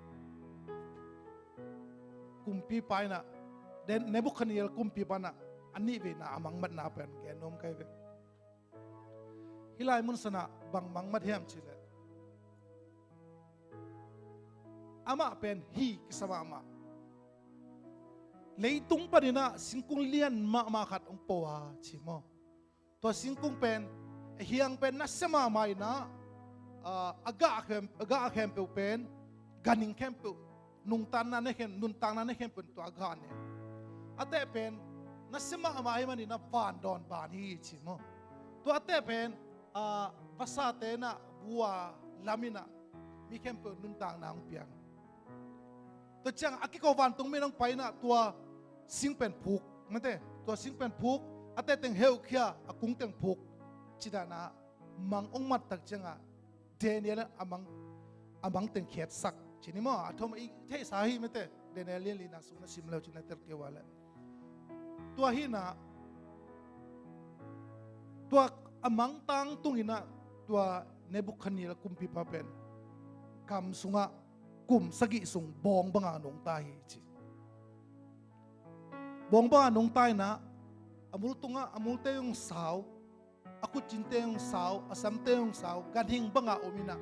kumpipa in ah, Den-, Nebukhadnezzar kumpipa in ah a nihveina a mangmatna pen gen nuam ka hi ve. Hih lai mun san ah bang mangmat hiam cih leh, amah pen hi kisa mahmah. Leitung panin ah singkung lian mahmah khat hong po a ci maw. Tua singkung pen, hiang pen nasia mahmah in ah, ah, a gah khempeuh, a gah khempeuh pen ganhing khempeuh, nuntakna ne khem-, nuntakna ne khempeuh tua a gah ne. A teh pen nasia mahmah ahih manin ah vandawn ban hi ci maw. Tua a teh pen, ah, vasate in ah bu a lam in ah mi khempeuh nuntakna hong piang. Tua ciang a kiko vantung mi in hong pai in ah tua sing pen phuk mate, tua sing pen phuk, a teh teng heukhia, a kung teng phuk. Ci dan ah mang hong mat tak ciangin ah Daniel in a mang, a mang teng khiatsak ci ni maw, a thawm i theihsa hi mate. Daniel lian lina sung na sim le uh cin na tel kei ua leh. Tua hi in ah, tua a mang tangtung in ah tua Nebukhadnezzar kumpipa pen gam sungah kum sagih sung bawng banga nungta hi ci. Bawng banga nungta in ah, a mul tungah, a multe zong sau, a khutcinte zong sau, a samte zong sau, ganhing banga om in ah,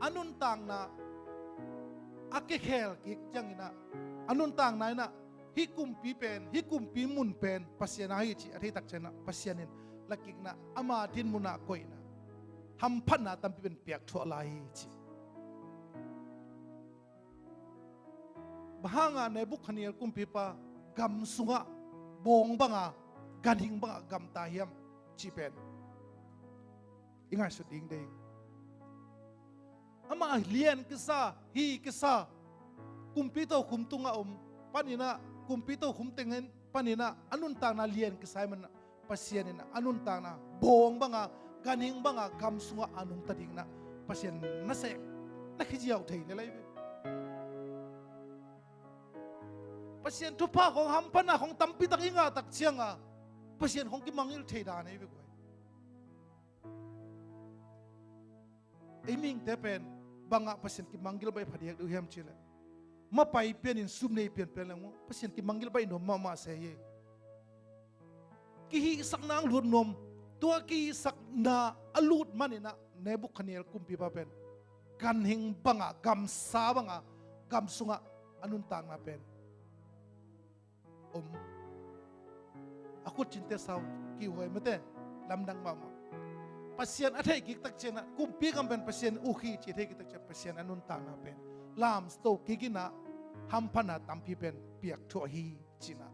a nuntakna a kikhel kik ciangin ah, a nuntakna in ah, hih kumpi pen, hih kumpi mun pen Pasian a hi cih a thei tak ciangin ah, Pasian in lakik in ah, ama dinmun ah koih in ah, hamphatna tampi pen piak thuah lai hi ci. Bang hangah Nebukhadnezzar kumpipa gam sungah bawng banga, ganhing banga gamta hiam cih pen i ngaihsut ding deih. Amah lian kisa, hi kisa, kumpi tokhom tungah om panin ah, kumpi tokhom teng panin ah a nuntakna lian kisa ahih manin ah, Pasian in a nuntakna bawng banga, ganhing banga gam sungah a nungta ding in a Pasian nasem na khiziau thei lel ahi ve. Pasian thupha khawng, hamphatna khawng tampi tak i ngah tak ciangin Pasian khawng kimangngilh thei dan ahi ve guai. Ei mihingte pen bangah Pasian kimanggil baih pha diak deuh hiam cih leh, mapai pianin sum nei pianpian leng maw, Pasian kimanggil baih nuam mahmah se hi. Kihihsakna ang lut nuam. Tua kihihsakna a lut maninah Nebukhadnezzar kumpipa pen ganhing bangah, gamsa bangah, gam sungah a nuntakna pen om. A khutcinte sau kihhuai mate, lamdang mahmah. Pasian a theih kik tak cianah, kumpi gam pen Pasian ukhi ci theih kik tak cian, Pasian a nuntakna pen lamsto kikinah hamphatna tampi pen piak thuah hi cinah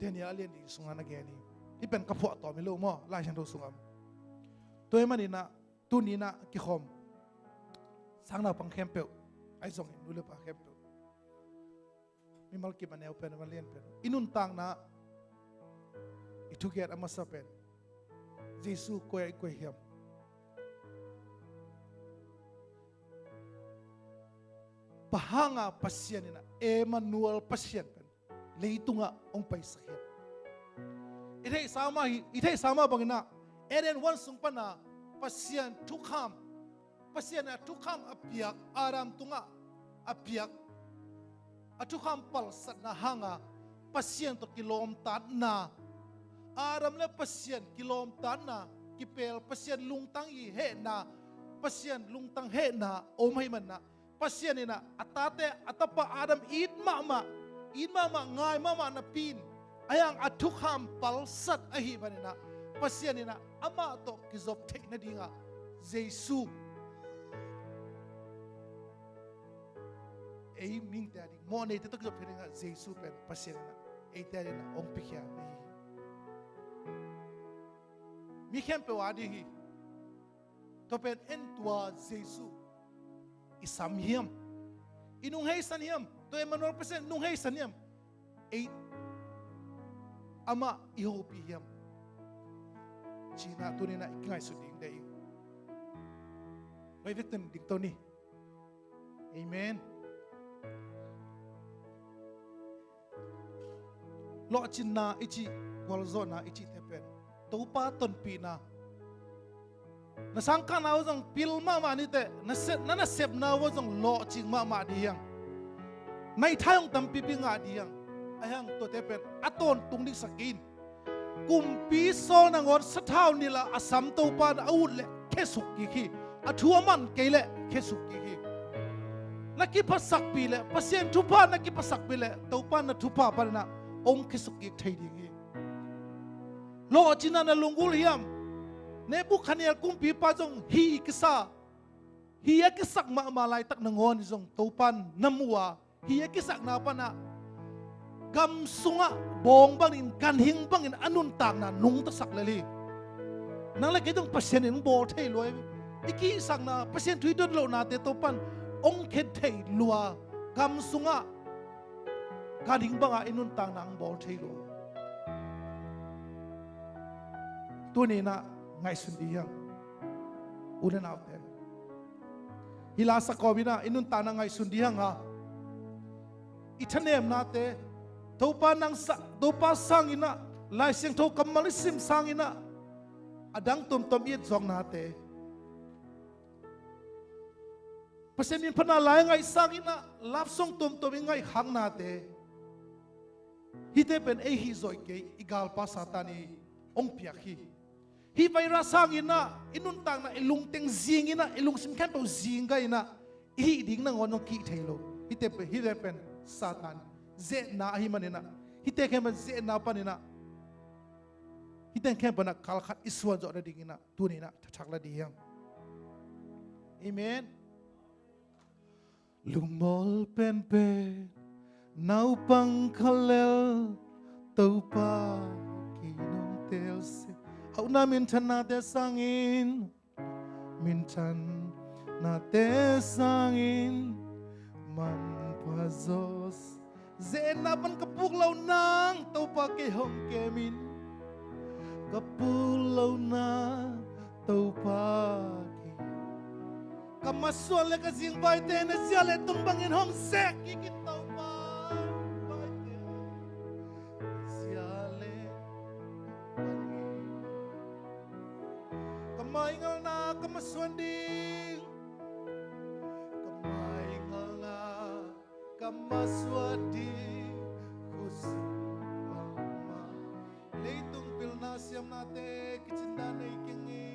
Daniel a lian li sungah na gen hi. Hih pen ka phuahtawm hi lo maw, Lai Siangtho sungah. Tua ahih maninah tuninah kikhawm sangnaupang khempeuh, ahi zongin nu le pa khempeuh, mimal kim a neu pen, a lian pen, i nuntakna, i thugen a masa pen Jesu koi ah i koi hiam? Bang hanga Pasian inah Emmanuel Pasian pen leitungah hong paisak hiam? I theihsa mah hi, i theihsa mah banginah Eden huan sung pana Pasian thukham, Pasian a thukham a piak, Adam tungah a piak, a thukham palsatna hanga Pasian tawh kilawmtatna, Adam le Pasian kilawmtatna, kipel Pasian lungtang i hehna, Pasian lungtang hehna om ahih manah Pasian inah a tate, a tapa Adam it mahmah, it mahmah, ngai mahmah napi in, ahi hang a thukham palsat ahih maninah Pasian inah amah tawh kizop theih nadingah Jesu, ei mihingte a ding mawhneite tawh kizop theih nadingah Jesu pen Pasian inah eite a dingah hong piakhia ahi hi. Mi khempeuh a ding hi. Tua pen en, tua Jesu i sam hiam? I nungheisan hiam? Tua Emmanuel Pasian nungheisan hiam? Ei amah i hopih hiam? Cinah tuninah i kingaihsut ding deih ing. Vai vekten dingto ni. Amen. Lawhcinna i cih, gualzawhna i cihte pen Topa tonpihna. Na sangkahna uh zong pil mahmah niteh, na se-, na nasepna uh zong lawhcing mahmah dih hiang. Naithai hong tampipi ngah dih hiang. Ahi hang tuate pen a tawntung dingsak in. Kumpi Saul nangawn sathau nilh a a sam Topa in a ut leh khesuk kik hi. A thu a man kei leh khesuk kik hi. Na kiphasakpih leh, Pasian thupha na kiphasakpih leh, Topa in na thupha paninah hong khesuk kik thei ding hi. Lawhcinna na lunggulh hiam? Nebukhadnezzar kumpipa zong hi kisa, hi a kisak mahmah laitak nangawn zong Topa in na mu a, hi a kisakna panah gam sungah bawng bangin, ganhing bangin a nuntakna nungtasak lel hi. Nang le kei zong Pasian in hong bawl thei lua hi. I kisakna, Pasian thu i dot lohnate Topa in hong khen thei lua, gam sungah ganhing bangah i nuntakna hong bawl thei lua. Tuninah ngaihsun dih hiang, u le naute. Hih la sakawm inah i nuntakna ngaihsun dih hang a, i thanemnate, Topa nang sa-, Topa sanginah, Lai Siangtho kammal i sim sanginah, a dang tuamtuam i et zawknate, Pasian min phatna lai ngaih sanginah, love song tuamtuam i ngaih khaknate, hihte pen ei hih zawh kei, i galpa Satan i hong piak hi. Hih virus sanginah i nuntakna, i lungteng zinginah, i lungsim khempeuh zing gainah, i hih ding nangawn hong kih thei lo. Hihte pen, hihte pen Satan zehna ahi maninah, hihte khempeuh zehna paninah, hihte khempeuh na kalkhat i suan zawh nadinginah tuninah thathak la dih hiang. Amen. Lungmawl penpen naupang khalel, Topa kei nong teel seh. A utna minthannate sangin, minthannate sangin manpha zaw seh. Zehna pan ka puk loh nang, Topa kei hong kemin. Ka puk loh nang, Topa kei. Ka masuan le ka zingvaite na zia le tung bangin hong zek kik in, Topa. Vaite zia le tung bangin. Ka maingalna ka masuan ding. masuah ding khutsung bangmah. Leitung pilna siamnate kicinna nei keng hi.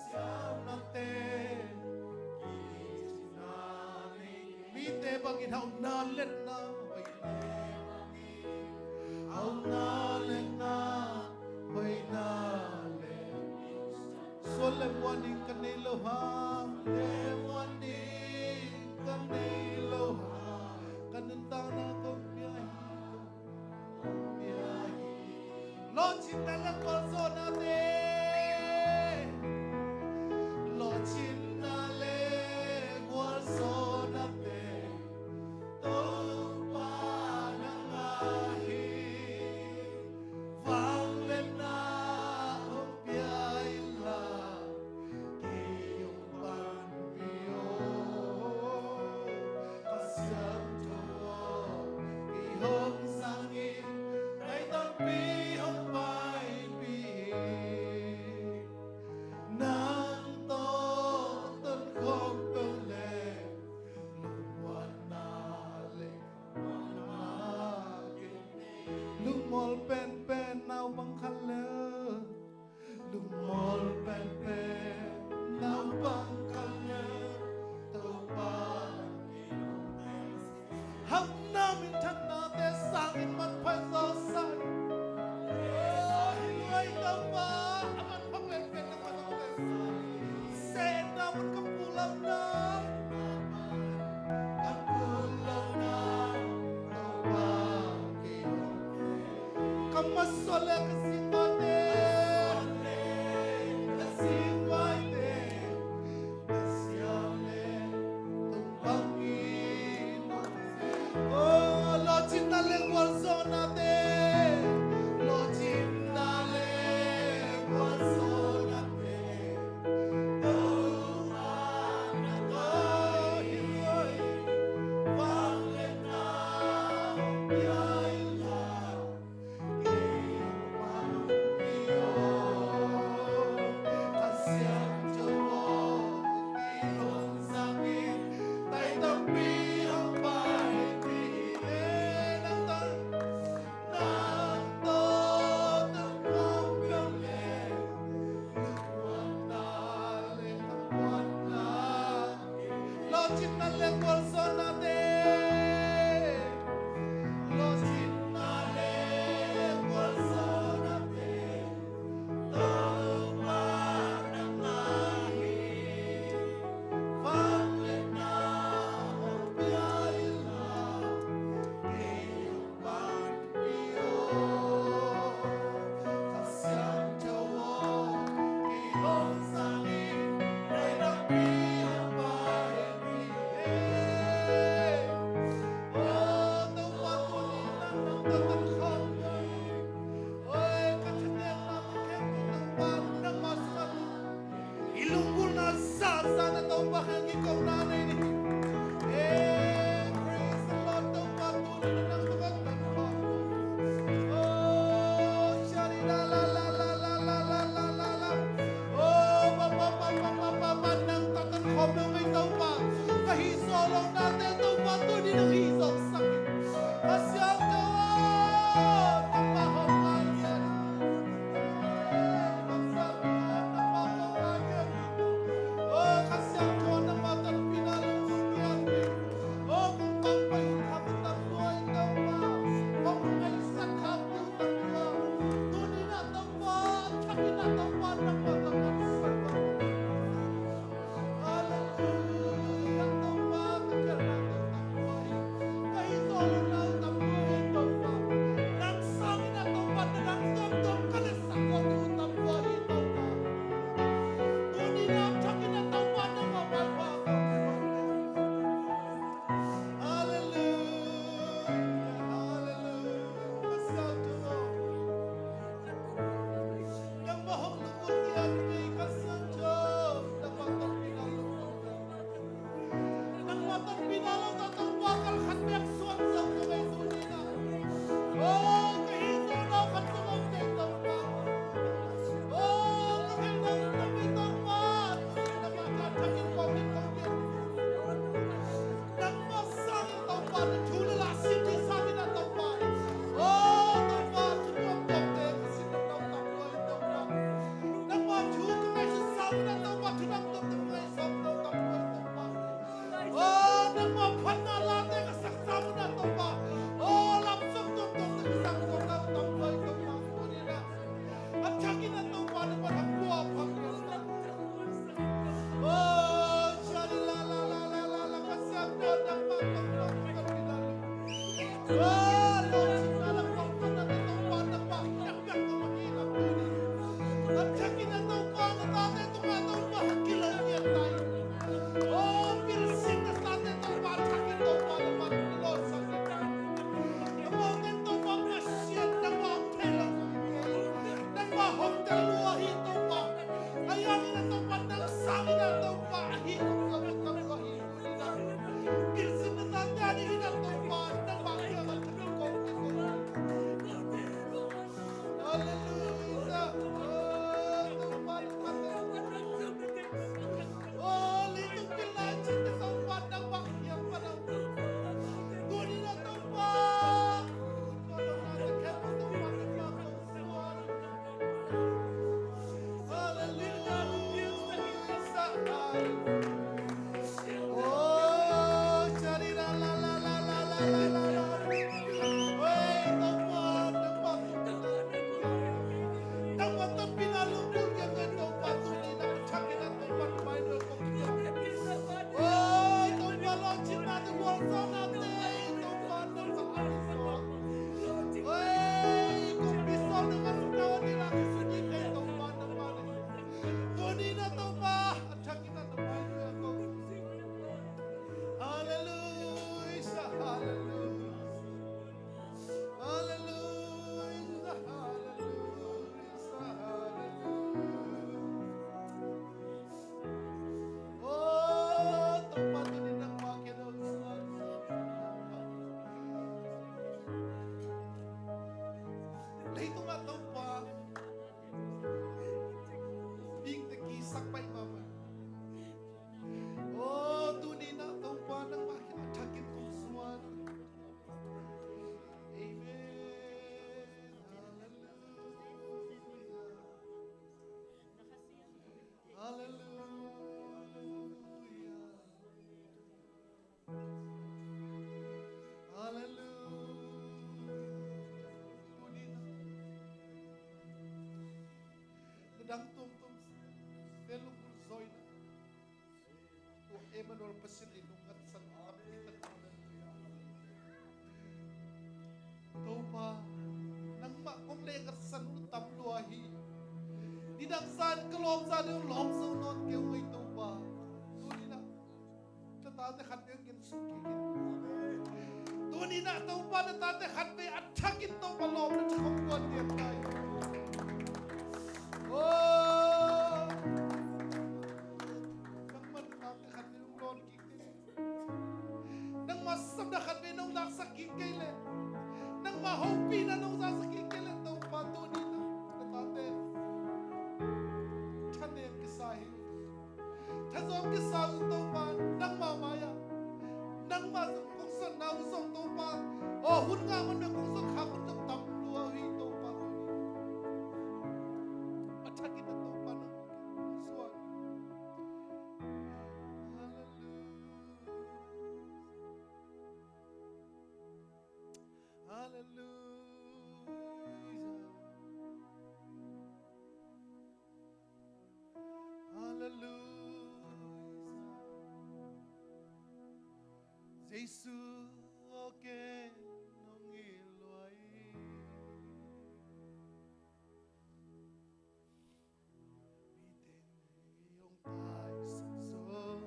Siamnate kicinna nei keng hi. Mite bangin hauhna letna hoihna, hauhna letna hoihna le sual le muan ding ka nei lo hang, le muan ding ka nei lo hang, ka nuntakna kong pia hi, kong pia hi. Lawhcinna le gualzawhnate, lawhcinna le gualzawhnate Topa nang ahi. Vangliatna hong pia inla, kei hong panpih o. Kha Siangtho aw, kei hong zang in, nai tampi hong paipih in. Nang tawh tonkhawm peuh leh lungmuanna le Lungmual penpen naupang khat le, lungmual penpen naupang khat le, Topa hauhna minthannate sangin manpha zaw sa in. O, hi luai Topa, a manpha penpen na Setna mun ka pulakna, ka pulakna, Topa kei hong, ka masuah le ka singvaite, ka singvaite, ka siam le tung bangin. O, lawhcinna le gualzawhnate, lawhcinna le gualzawhnate. Hallelujah, hallelujah, hallelujah, hallelujah, hallelujah. Oh, Topa, tuni nangmah kiang a hong suan. Leitung ah Topa, dingte kisak pai mahmah. Oh, tuni na Topa nangmah kiang a thakin kong suan. Amen. Hallelujah. Hallelujah. Hallelujah. Tuni na na dang tuamtuam te lunggulh zaw in, tua Emmanuel Pasian in hong ngatsan a, Hallelujah. Topa, nangmah kong leh ngatsan uh tam lua hi. Nidang zan ka lawm zan uh lawm zo nawn kei ung ei Topa. Tuni na na tate khat vei hong gen suk kik in. Tuni na Topa na tate khat vei a thakin Topa lawmna tha hong guan lian lai. Oh, nangmah na tate khat vei hong lawn kik in. Nangmah sapna khat vei nong laksak kik kei leh, nangmah hopihna nong zaksak kik kei leh Topa tuni na na tate tha nei kisa hi. Tha zawng kisa uh Topa, nangmah mai-ah nangmah zong kong suanna uh zong Topa, aw hun ngah man mah kong suan khak hun zong tam lua uh hi Topa. A thakin na Topa nang kong suan. Hallelujah. Hallelujah. Hallelujah. Jesu aw ken hong it lua ing. Mite hong taisan zo,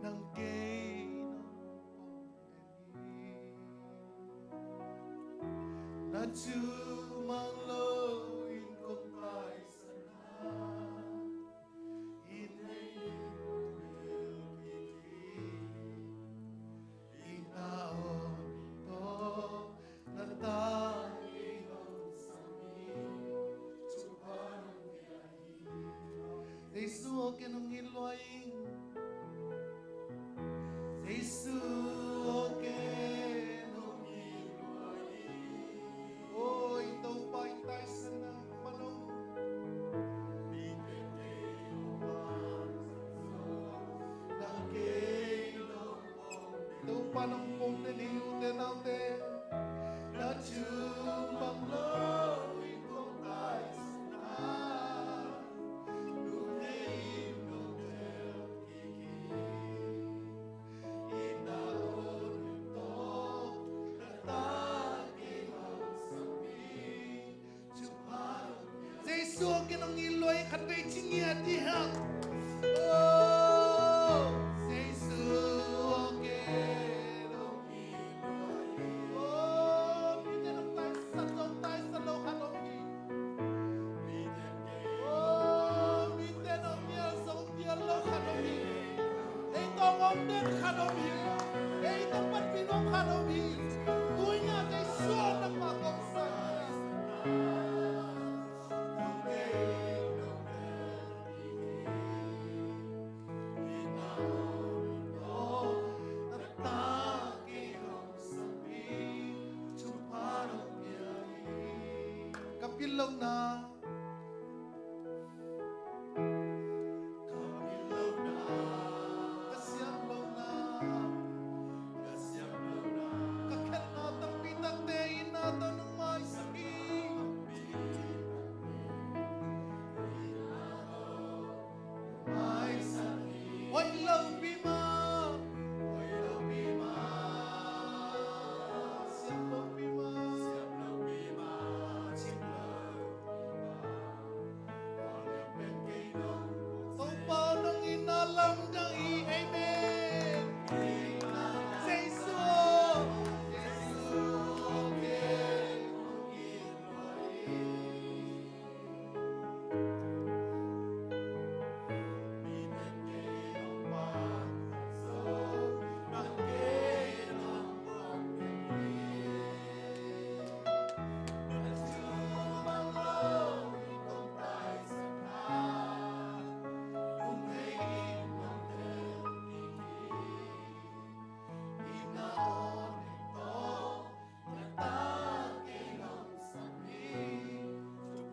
nang kei nong pom den hi. Na thu mang lo in kong taisan a, Jesu aw ken hong it lua ing. Jesu aw ken hong it lua ing. Oi Topa, i taisan nang man ong. Topa nong pom den hi ute naute. Na thu mang lo in kong taisan a, nute in nong tel At the help. Oh, Jesu, oh, kei nong hi lua hi. Oh, mite nong taisan zong taisan lo khat om hi. Oh, mite nong nial zong nial lo khat om hi. Ei tawh om den khat om hi. Ei tawh panpih nuam khat om hi. Tuni a Jesu nangmah kong sang hi. Ka pil lohna, ka pil lohna, ka siam lohna, ka siam lohna, ka khelhna tampi takte in na tawh nong maisak hi. Hoih lo pi mah, hoih lo pi mah, siam lo pi mah, siam lo pi mah, siam lo pi mah. Topa nong itna lamdang hi. Amen. Jesu, Jesu, amen. Amen.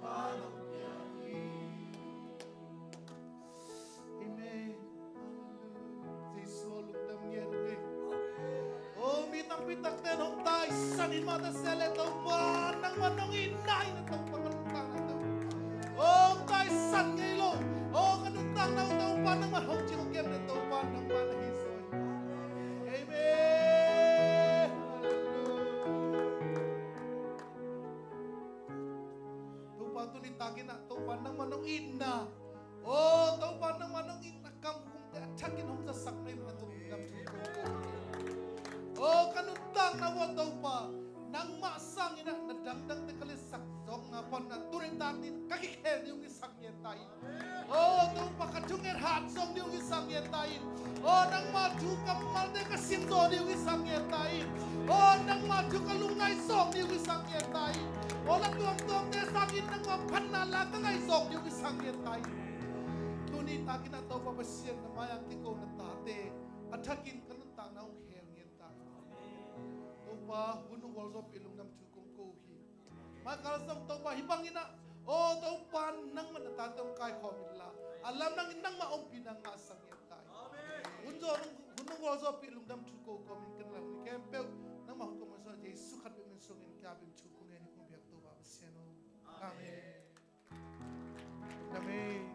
Hallelujah. Jesu lungdam ngen ung ei. Oh, mi tampi takte nong taisan in mah ta se leh Topa nangmah nong itna in a Topa ka nuntakna Topa. Oh, taisan ngei lo. Oh, ka nuntakna uh Topa nangmah hong cing uh kem leh Topa nangmah na hi zaw hi. Amen. Hallelujah. Topa tuni takin ah Topa nangmah nong itna. Oh, Topa nangmah nong itna kam khumte a thakin hong zasak na hih manin Topa lungdam thu kong ko hi. Oh, ka nuntakna uh ah Topa nangmah sangin ah na dangdangte ka liatsak zong a pan ah tuni takin ka kikhel ding hong kisam ngen ta in. Oh, Topa ka thunget hat zong ding hong kisam ngen ta in. Oh, nangma thu kammalte ka sim zaw ding hong kisam ngen ta in. Oh, nangma thu ka lungngaih zawk ding hong kisam ngen ta in. Oh, la tuamtuamte sangin nangma phatna la ka ngaih zawk ding hong kisam ngen ta in. Tuni takin ah Topa Pasian na mai-ah kiko na tate a thakin ka nuntakna hong khel ngen ta in. Topa hun hong gualzawhpih lungdam thu kong ko hi. Mai kal zong Topa hih bangin ah, oh Topa nangmah na tate hong kaikhawm inla a lamdangin nangmah ompihna ngah sang ngen ta in. Hun zaw, hun hong gualzawhpih lungdam thu ko kawmin kan lai hun khempeuh nangmah hun kawmin sung Jesu khat bek min sungin ka beng thu kong ngen hi kong biak Topa Pasian aw. Amen. Amen.